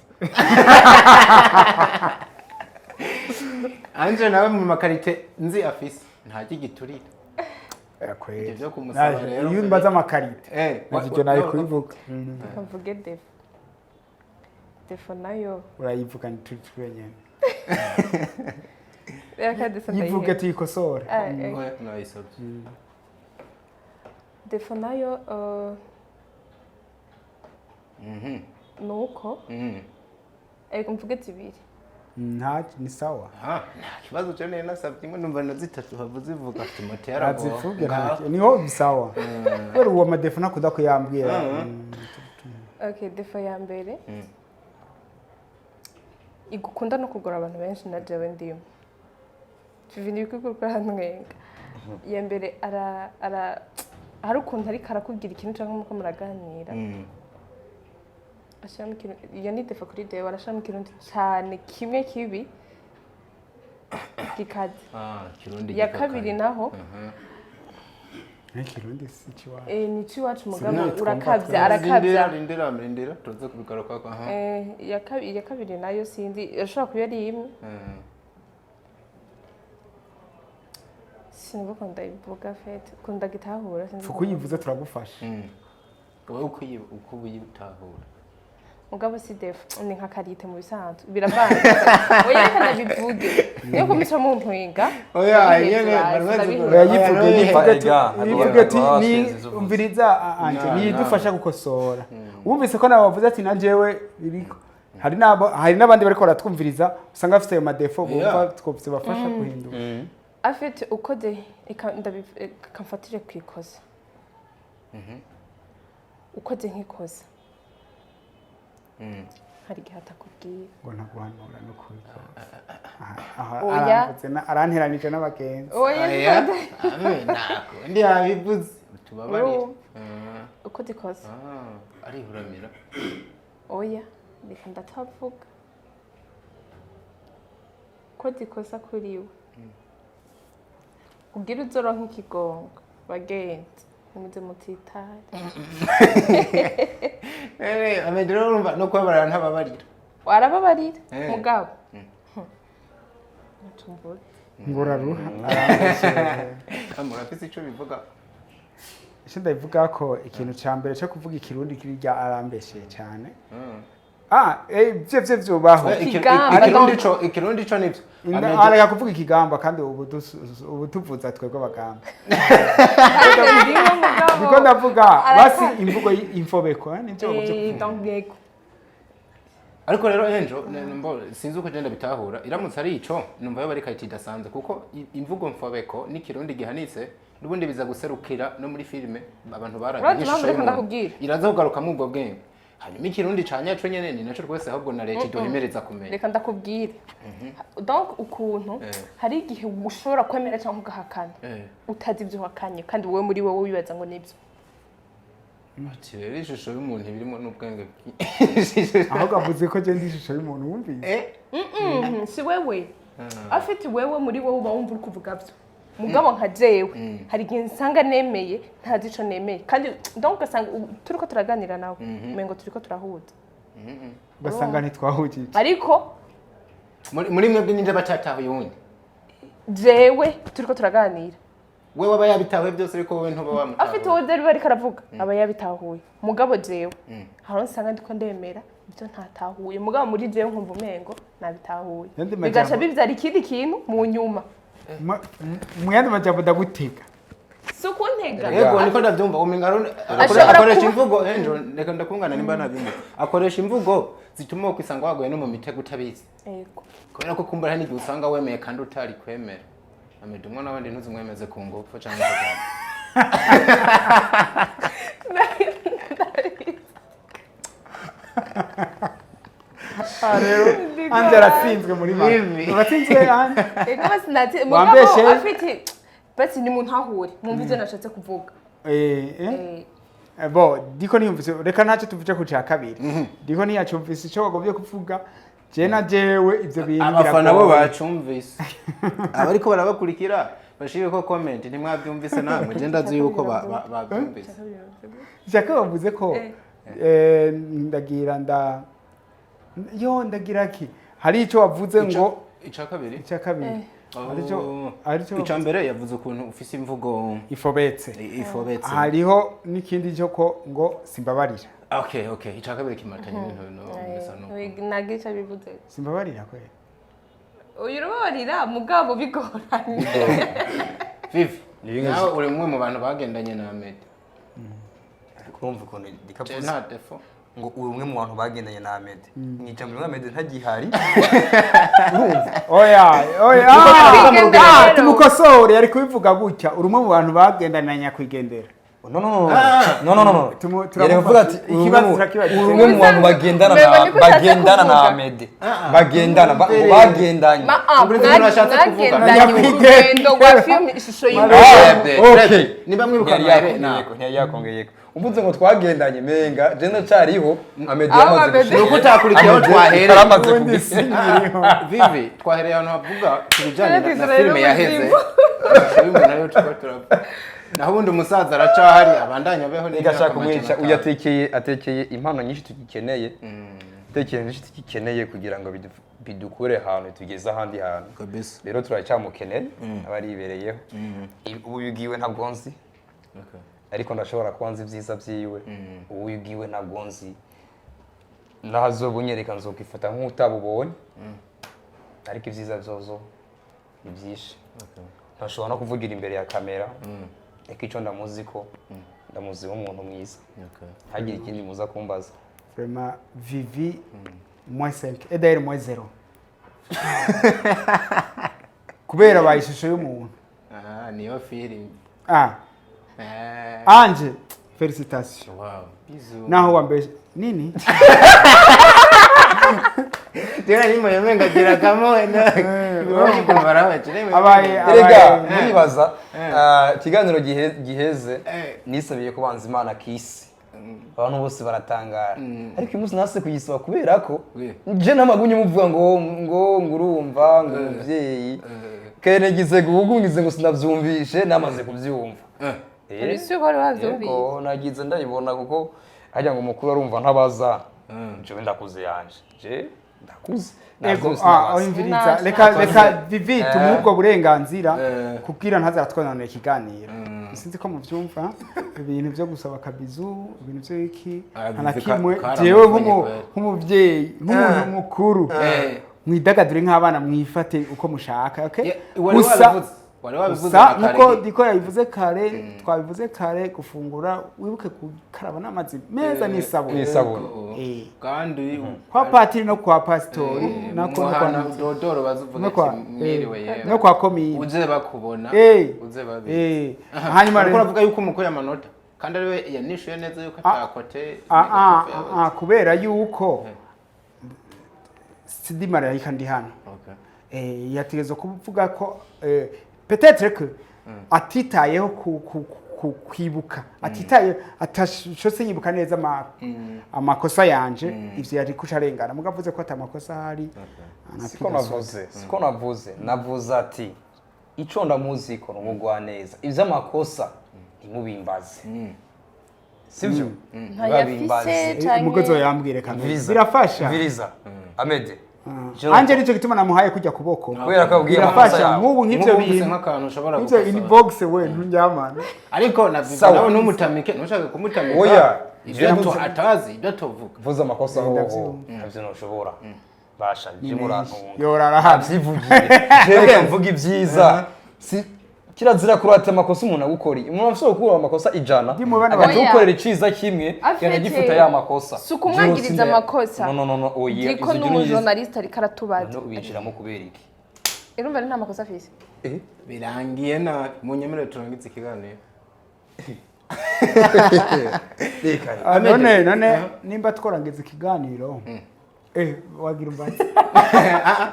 Anje nawe mu ma qualité nzi afise nta giturire. Kweli. Ivyo vyo kumusaba rero. Iyo mbaza ama qualité, ivyo nayo kubivuga. Reka mvuge défaut. Défaut nayo, Urayivuga turi twenyene. reka défaut Yivuge ndayihe. tuyikosore. Ah, eh. Oya, nayisabye. Défaut nayo, ni uko, reka mvuge zibiri. Nta, ni sawa. Ah, nta kibazo, cyo nari nasabye imwe, numva na zitatu havuze ivuga Timoteyo aragowe. Azivuge. Ngaho. Niho sawa, kubera uwo ma défauts ntakunda kuyambwira. Okay, défaut ya mbere igukunda no kugora abantu benshi, na jewe ndimo, tuvi ntibikwiye kurantwenga. Iya mbere, ara ara hari ukuntu ariko arakubwira ikintu cyangwa muko muraganira, ashiramo ikintu. Iyo ni défaut kuri jewe, arashiramo ikirundi cyane kimwe kibi gikaze. Ah, Kirundi Iya gikakaye. kabiri naho, N'ikirundi si ikiwacu. Ni icy'iwacu mugabo Sinatwumva urakabya. twese. Arakabya. Rindira, rindira, rindira, tuze kubigarukako, aha. Iya kabiri nayo sinzi, irashobora kuba ari imwe. Sinzi ko ndayivuga fete ko ndagitahura, sinzi. Uko uyivuze turagufasha. Wowe uko uyitahura. Mugabo si défaut, ni nka qualité mu bisanzwe, biravanze. Oya, reka ndabivuge, niyo kumica mu ntwenga. Oya, Ndabiheza nyene, basi, bari bazi ndabiheza. Oya, yivuge. Oya, Yivuge ati Ega, yivuge ati hariho ni abatwenzi uvuze. umviriza anje Na, nidufasha gukosora. Wumvise ko nawe wavuze ati na jewe biriko, hari nabo, hari n'abandi bariko baratwumviriza usanga bafite ayo ma défauts, bumva twobye bafasha guhindura. Afite ukoze, reka reka mfatire ku ikosa. Ukoze nk'ikosa, hari igihe atakubwira. Ngo ntaguhanura no kubikora. Aha, Oya. aramvutse aranteranije n'abagenzi. Oya. Oya, ame nako ndi yabivuze, tubabarire. Urumva. Ukoze ikosa, Ah, arihuramira. Oya, reka ndatavuga. Ukoze ikosa kuri we, kugira uzoronke ikigongo, bagenzi nimuze mutitare. Eh, ame rero urumva no kubabarira ntababarira. Warababarira. Mugabo ntumvuge. Ngo uraruha, arambesheje. Murafise ico bivuga? Icyo ndabivuga ko ikintu cya mbere cyo kuvuga ikirundi kirya, arambesheye cyane. Ah, ivyo vyobaho. Ikigamba, Ikirundi donc. co, ikirundi co nivyo. Areka kuvuga ikigamba kandi ubu tuvuza twebwe abagamba. Kandi ndimo mugabo. Niko ndavuga Arata- basi imvugo y'imfobeko, nivyo bagomvye Eh, kuvuga. donc yego. Ariko rero enjo sinzi uko genda bitahura, iramutse ari ico numva yo bari kayiti idasanzwe, kuko imvugo mfobeko n'ikirundi gihanitse n'ubundi biza guserukira no muri filime abantu Urazi baraga impamvu reka ndakubwira. iraza kugaruka muri ubwo bwenge. Hanyuma ikirundi ca nyaco nyene ni naco rwose, ahubwo na leta iduhemereza kumenya. Reka ndakubwire, donc ukuntu hari igihe ushobora kwemera cyangwa ugahakana utazi ibyo uhakanye, kandi wowe muri wowe wibaza ngo nibyo. Ati rero ishusho y'umuntu ibirimo n'ubwenge. Ahubwo avuze ko je ndi ishusho y'umuntu, wumvise? Si wewe afite, wewe muri wowe uba wumva uri kuvuga byo, mugabo nka jewe hari igihe nsanga nemeye ntazi ico nemeye, kandi donc ugasanga turiko turaganira nawe umengo turiko turahuza. Ugasanga ntitwahujije. Ariko Muri mwebwe ninje bacatahuye uwundi? Jewe turiko turaganira. We waba yabitahuye byose, ariko wowe ntuba wamutahuye. Afite uwo rero ariko aravuga aba yabitahuye, mugabo jewe hari nsanga ndiko ndemera ibyo ntatahuye, mugabo muri jewe nkumva umengo nabitahuye. Yandi Bigaca bibyara ikindi kintu mu nyuma. Mu yandi majambo, ndagutega. Si ukuntega. Yego, niko ndabyumva, umenga Ashobora akoresha imvugo enjo, reka ndakungana nimba nabyumva, akoresha imvugo zituma wokwisanga waguye no mu mitego utabizi. Yego. Kubera ko kumbura hari n'igihe usanga wemeye kandi utari kwemera. Amede umwe n'abandi ntuzimwemeze ku ngufu cyangwa se. Ah, rero Anje aratsinzwe muri make. Bibi. Uratsinzwe, Anje. Ego, basi nati mugabo Wambeshe. afite, basi ni muntahure mwumva ibyo nashatse kuvuga. Eh, eh. Bo diko niyumvise, reka ntacyo tuvuge ku cya kabiri, diko ntiyacumvise icyo wagomvye kuvuga. Je na jewe ivyo bintu Abafana bo biragoye. bacumvise, abariko barabakurikira bashire ko comment, ntimwabyumvise namwe? Je ndazi yuko babyumvise. Jacques bavuze ko ndagira nda yo ndagira ki, hari icyo wavuze ngo Ica kabiri. Icya kabiri hari icyo Oh. hari icyo Ica mbere yavuze ukuntu ufise imvugo ifobetse. Ifobetse. Hariho n'ikindi cyo ko ngo simbabarira. Okay, ica kabiri kimatanye n'ibintu no bisa nuko. Nagira icyo bivuze. Simbabarira kweli. Uyu urubabarira mugabo bigoranye. Vivi, nawe uri umwe mu bantu bagendanye na Ahmed. Urumva ukuntu Je dikavuze nta defo. ngo uri umwe mu bantu bagendanye na Ahmed, mu ijambo rimwe Ahmed ntagihari. Oya, oya. Nyakwigendera Ah, rero. tumukosore, yari kubivuga gutya: uri umwe mu bantu bagendana na nyakwigendera. No, no, no, no, no, no, no. Turamufasha. Yari kuvuga ati uri umwe Ikibazo turakibaza. uri umwe mu bantu bagendana Mbega na niko ushatse bagendana na kuvuga. Ahmed, bagendana ngo bagendanye. Ma ah, Ubwo ibintu nashatse kuvuga. mwagendanye urugendo rwa filime ishusho y'umuntu. Okay. Niba mwibuka Ntiyari mbere, yakongeyeko, ntiyari yakongeyeko. Uvuze ngo twagendanye, menga je ndacyariho, Ahmed Aho yamaze Ahmed- gushika. Ni uko utakurikiye aho Ahmed twahereye. yaramaze Ubundi kugisa. sinkiriho. Vivi, twahereye ahantu havuga ku bijyanye na Rero filime yaheze. ubuzima. Ishusho y'umuntu ariyo turiko turavuga. Naho ubundi umusaza aracahari, abandanya abeho n'imyaka Igashaka kumwica. 500. Uyu atekeye impano nyinshi tugikeneye, atekeye nyinshi tugikeneye kugira ngo bidukure ahantu tugeze ahandi hantu. Kabisa. Rero turacyamukeneye, aba aribereyeho. Ubu bwiwe ntabwo nzi, ariko ndashobora kuba nzi ibyiza byiwe. Ubu bwiwe ntabwo nzi, nahazobunyereka nzokwifata nk'utabubonye, ariko ibyiza byozo ni byinshi ntashobora no kuvugira imbere ya kamera. Ariko icyo ndamuzi ko ndamuzi nk'umuntu mwiza, ntagire ikindi muza kumbaza. Vraiment, Vivi, moins 5. Et d'ailleurs, moins 0. Kubera baye ishusho y'umuntu. Ah, niyo filime. Ah, Eh, Anje, félicitations. Wow. Bizu. Naho wambeshe. Nini? Tena ni mwenye menga gira kamo na. Abaye Erega abaye muribaza, ikiganiro giheze nisabiye kubanza Imana kisi, abantu bose baratangara, ariko uyu munsi nase kuyisaba kubera ko Oui. nje n'amagunye muvuga ngo urumva ngo umuvyeyi kene gize guhugu ngize ngo sinavyumvishe, namaze kuvyumva. Uri sûr ko wari wavyumvise? Yego, nagize ndayibona, kuko harya ngo umukuru arumva ntabaza. Jewe ndakuze yanje, je ndakuze. Ego, Navyose ah, nabaza. umviriza. Naje. Reka Vivi tumuhe ubwo burenganzira Eh. kugira ntazaratwononera ikiganiro. Sinzi ko muvyumva, ibintu byo gusaba akabizu, ibintu byo iki, Ah, nta na bivuze kimwe. karamuvunye Jewe kweli. nk'umuvyeyi, nk'umuntu mukuru, mwidagadure nk'abana, mwifate uko mushaka, okay? Yeah, wari Gusa wabivuze. Wari wabivuze gusa na kare. nkuko Diko yabivuze kare, twabivuze kare, gufungura wibuke gukaraba n'amazi meza n'isabune. N'isabune. Kandi Kwa patiri no kwa pasitori nako no kwa muhana dodoro bazuvuga no kwa ati mwiriwe yewe. no kwa komine. Uze bakubona, uze babizi. Hanyuma ariko rero uravuga yuko umukuye amanota kandi ariwe yanishuye neza yuko atakote. Kubera yuko sidi marayika ndi hano, yategerezwa kuvuga ko peut-être que atitayeho kwibuka, atitaye, atashose yibuka neza amakosa yanje, ivyo yari kuca arengana. Muga avuze ko atamakosa ahari, Siko anapiga. navuze, siko navuze. Navuze ati ico ndamuzi ko numugwaneza, ivy'amakosa ntimubimbaze, sivyo? Ntayafise. Soni. Umugozi yambwire kamere Viriza. birafasha. Viriza Amede. Anje nicyo gituma namuhaye kujya kuboko. Kubera ko abwiye amakosa Birafasha. yawe. Nk'ubu nk'ivyo Nk'ubu wumvise bintu nk'akantu ushobora nk'ivyo gukosora. inbox, we nturyamana. Ariko na Viva Sawa. nawe ntumutamike, ntushake kumutamika Oya. ibyo Mvuze- atazi, ibyo atovuga. Mvuze amakosa hoho Ndavyumva. ntavyo ntushobora basha je murantunga. Yorara hano. Avyivugiye, jereka mvuga ibyiza. Si kirazira kurata amakosa umuntu agukoreye. Umuntu afise gukura amakosa 100, Ndi mu bana agaca Oya. gukorera iciza kimwe, Afite- yanagifuta ya makosa. Si ukumwangiriza amakosa. No, no, no, no, oya. Diko Ivyo ni umujournaliste, ariko aratubaza. No, winjiramo kubera iki? Urumva nta makosa afise. Eh? Birangiye nabi, munyemerere turangize ikiganiro. Reka. None nimba tworangiza ikiganiro, wagira umbaze.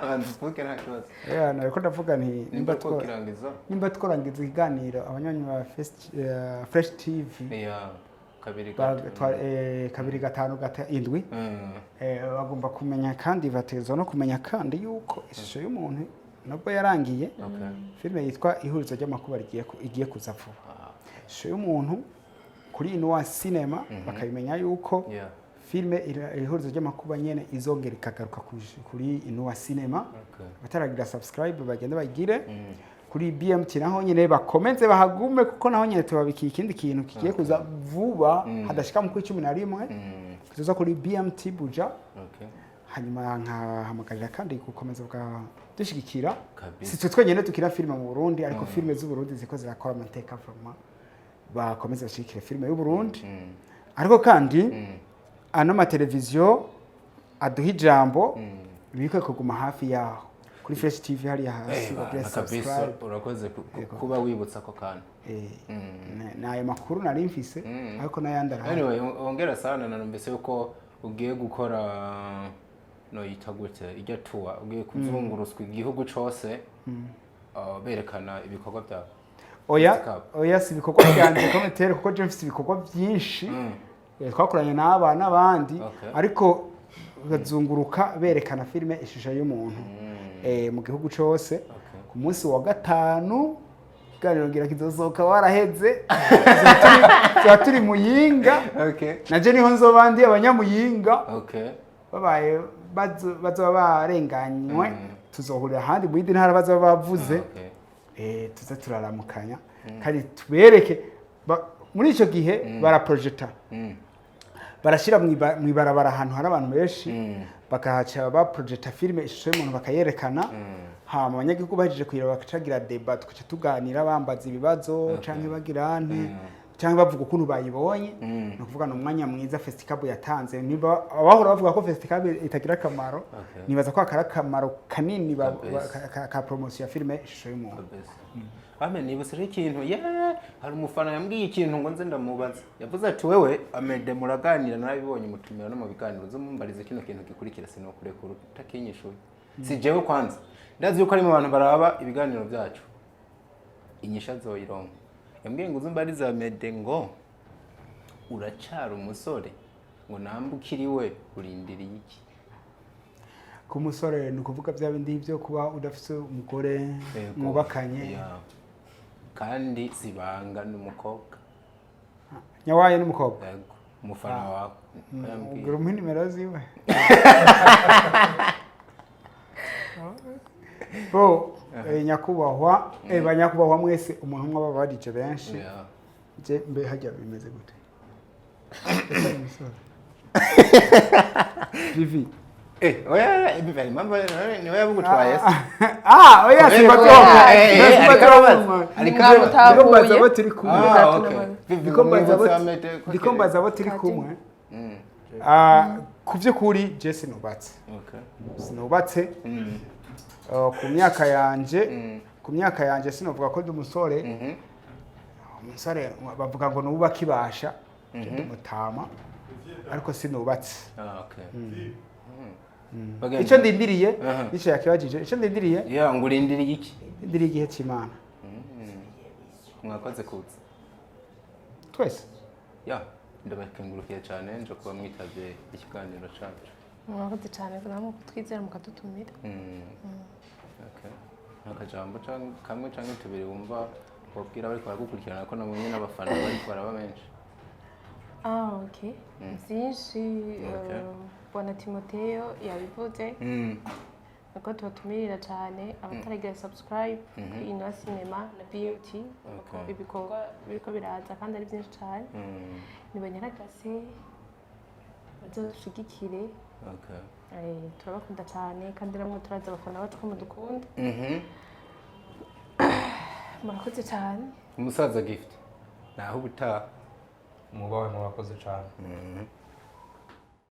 Banza uvuge, nta kibazo. Yeah, nariko ndavuga nti nimba nimba twokirangiza. Nimba tworangiza ikiganiro, abanywanyi ba Fresh TV Iya, kabiri gato. 2 5 7, bagomba kumenya kandi bategerezwa no kumenya kandi yuko ishusho y'umuntu nubwo yarangiye, filime yitwa Ihurizo ry'Amakuba igiye kuza vuba. Ishusho y'umuntu kuri Inuwa Cinema, bakabimenya yuko filime Ihurizo ry'Amakuba nyene izongera ikagaruka kuri Inuwa Cinema. Bataragira subscribe bagende bagire. Kuri BMT naho nyene bakomeze bahagume, kuko naho nyene tubabikiye ikindi kintu kigiye kuza vuba, hadashika mu kwi 11, kizoza kuri BMT Buja. Hanyuma nkahamagarira kandi gukomeza dushyigikira. Kabisa. Si twe twenyine dukina filime mu Burundi, ariko filime z'Uburundi ziko zirakora amateka vraiment. Bakomeze bashyigikire filime y'Uburundi, ariko kandi ano mateleviziyo aduha ijambo bikwiye kuguma hafi yaho kuri Fresh TV hariya hasi bagire Kabisa. subscribe. Urakoze kuba wibutsa ako kantu. Ni ayo makuru nari mfise, ariko n'ayandi arahari. Anyway, ongera sana. Nanumvise yuko ugiye gukora, noyita gute, ijya tuwa ugiye kuzunguruswa igihugu cose, berekana ibikorwa byawe. Oya. Cup. Oya, si ibikorwa byanje komitere, kuko je mfise ibikorwa byinshi. Twakoranye n'aba n'abandi, ariko bazunguruka berekana filime Ishusho y'Umuntu mu gihugu cose. Ku munsi wa gatanu ikiganiro ngira kizosohoka waraheze. Tuzoba turi Muyinga. Naje niho nzoba ndi, abanyamuyinga babaye bazoba barenganywe, tuzohurira ahandi mu yindi ntara bazoba bavuze. Tuze turaramukanya kandi tubereke muri icyo gihe baraprojeta, barashyira mw'ibarabara ahantu hari abantu benshi, bakahaca baprojeta filime Ishusho y'Umuntu, bakayerekana. Hama abanyagihugu bahejeje kuyireba bakacagira débat, tugaca tuganira, bambaza ibibazo canke bagira nte, canke bavuga ukuntu bayibonye. Ni ukuvuga ni umwanya mwiza Festicab yatanze. Niba abahora bavuga ko Festicab itagira akamaro, nibaza ko akari akamaro kanini ka promotion ya filime Ishusho y'Umuntu. Kabisa. Ame nibutse rero ikintu, ye hari umufana yambwiye ikintu ngo nze ndamubaza. Yavuze ati wewe Amede muraganira, narabibonye mutumira no mu biganiro, uze mumbarize kino kintu gikurikira, sinokurekura utakinyishuye. Si jewe kwanza, ndazi yuko ari mu bantu baraba ibiganiro byacu, inyisha azoyironka. Yambwiye ngo uze umbarize Amede ngo uracara umusore, ngo nambe ukiriwe urindiriye iki? Ku musore ni ukuvuga bya bindi byo kuba udafite umugore Yego. mwubakanye? Yeah. Kandi sibanga n'umukobwa. Nyawaye n'umukobwa? Yego, umufana wawe yambwiye. Ubwira umuhe nimero ziwe. Bo nyakubahwa, banyakubahwa mwese, umuntu umwe ababarije benshi. Je mbe hajya bimeze gute? Vivi. Oya, biva impamvu niwe yabugutwaye se. Ah, oya, Kubera simba ko- byombi. Ariko Simba arabaza. byombi. Ariko Mwamutahuye. Ndiko mbaza abo turi kumwe. Ah, okay. Vivi, Ndiko mbaza abo- umwibutsa Amede ko ndiko mbaza abo turi Kati. kumwe. Ah, ku by'ukuri je sinubatse. Okay. Sinubatse. Ku myaka yanje, ku myaka yanje sinovuga ko ndi umusore. Umusore bavuga ngo nuba kibasha. Je ndi mutama ariko sinubatse. Ah, okay. Bagenda. Icyo ndindiriye, Aha. nicyo yakibajije, icyo ndindiriye, Ya, ngo urindiriye iki? ndindiriye igihe cy'Imana. Mwakoze kuza. Twese. Ya, ndabakengurukiye cyane nje kuba mwitavye ikiganiro cacu. Mwakoze cyane namwe kutwizera mukadutumira. Okay. Akajambo kamwe canke tubiri wumva wabwira bariko baragukurikirana, ko nabo nyene abafana bariko baraba benshi. Ah, ok, byinshi. Okay. Bwana Timoteyo yabivuze nuko tubatumirira cyane abataragira subscribe kuri Inoa Cinema na BUT, kuko ibikorwa biriko biraza kandi ari byinshi cyane. Nibanyaragase bazodushigikire. Turabakunda cyane kandi namwe turazi abafana bacu ko mudukunda. Murakoze cyane. Umusaza Gift, naho ubutaha. Mubawe, murakoze cyane.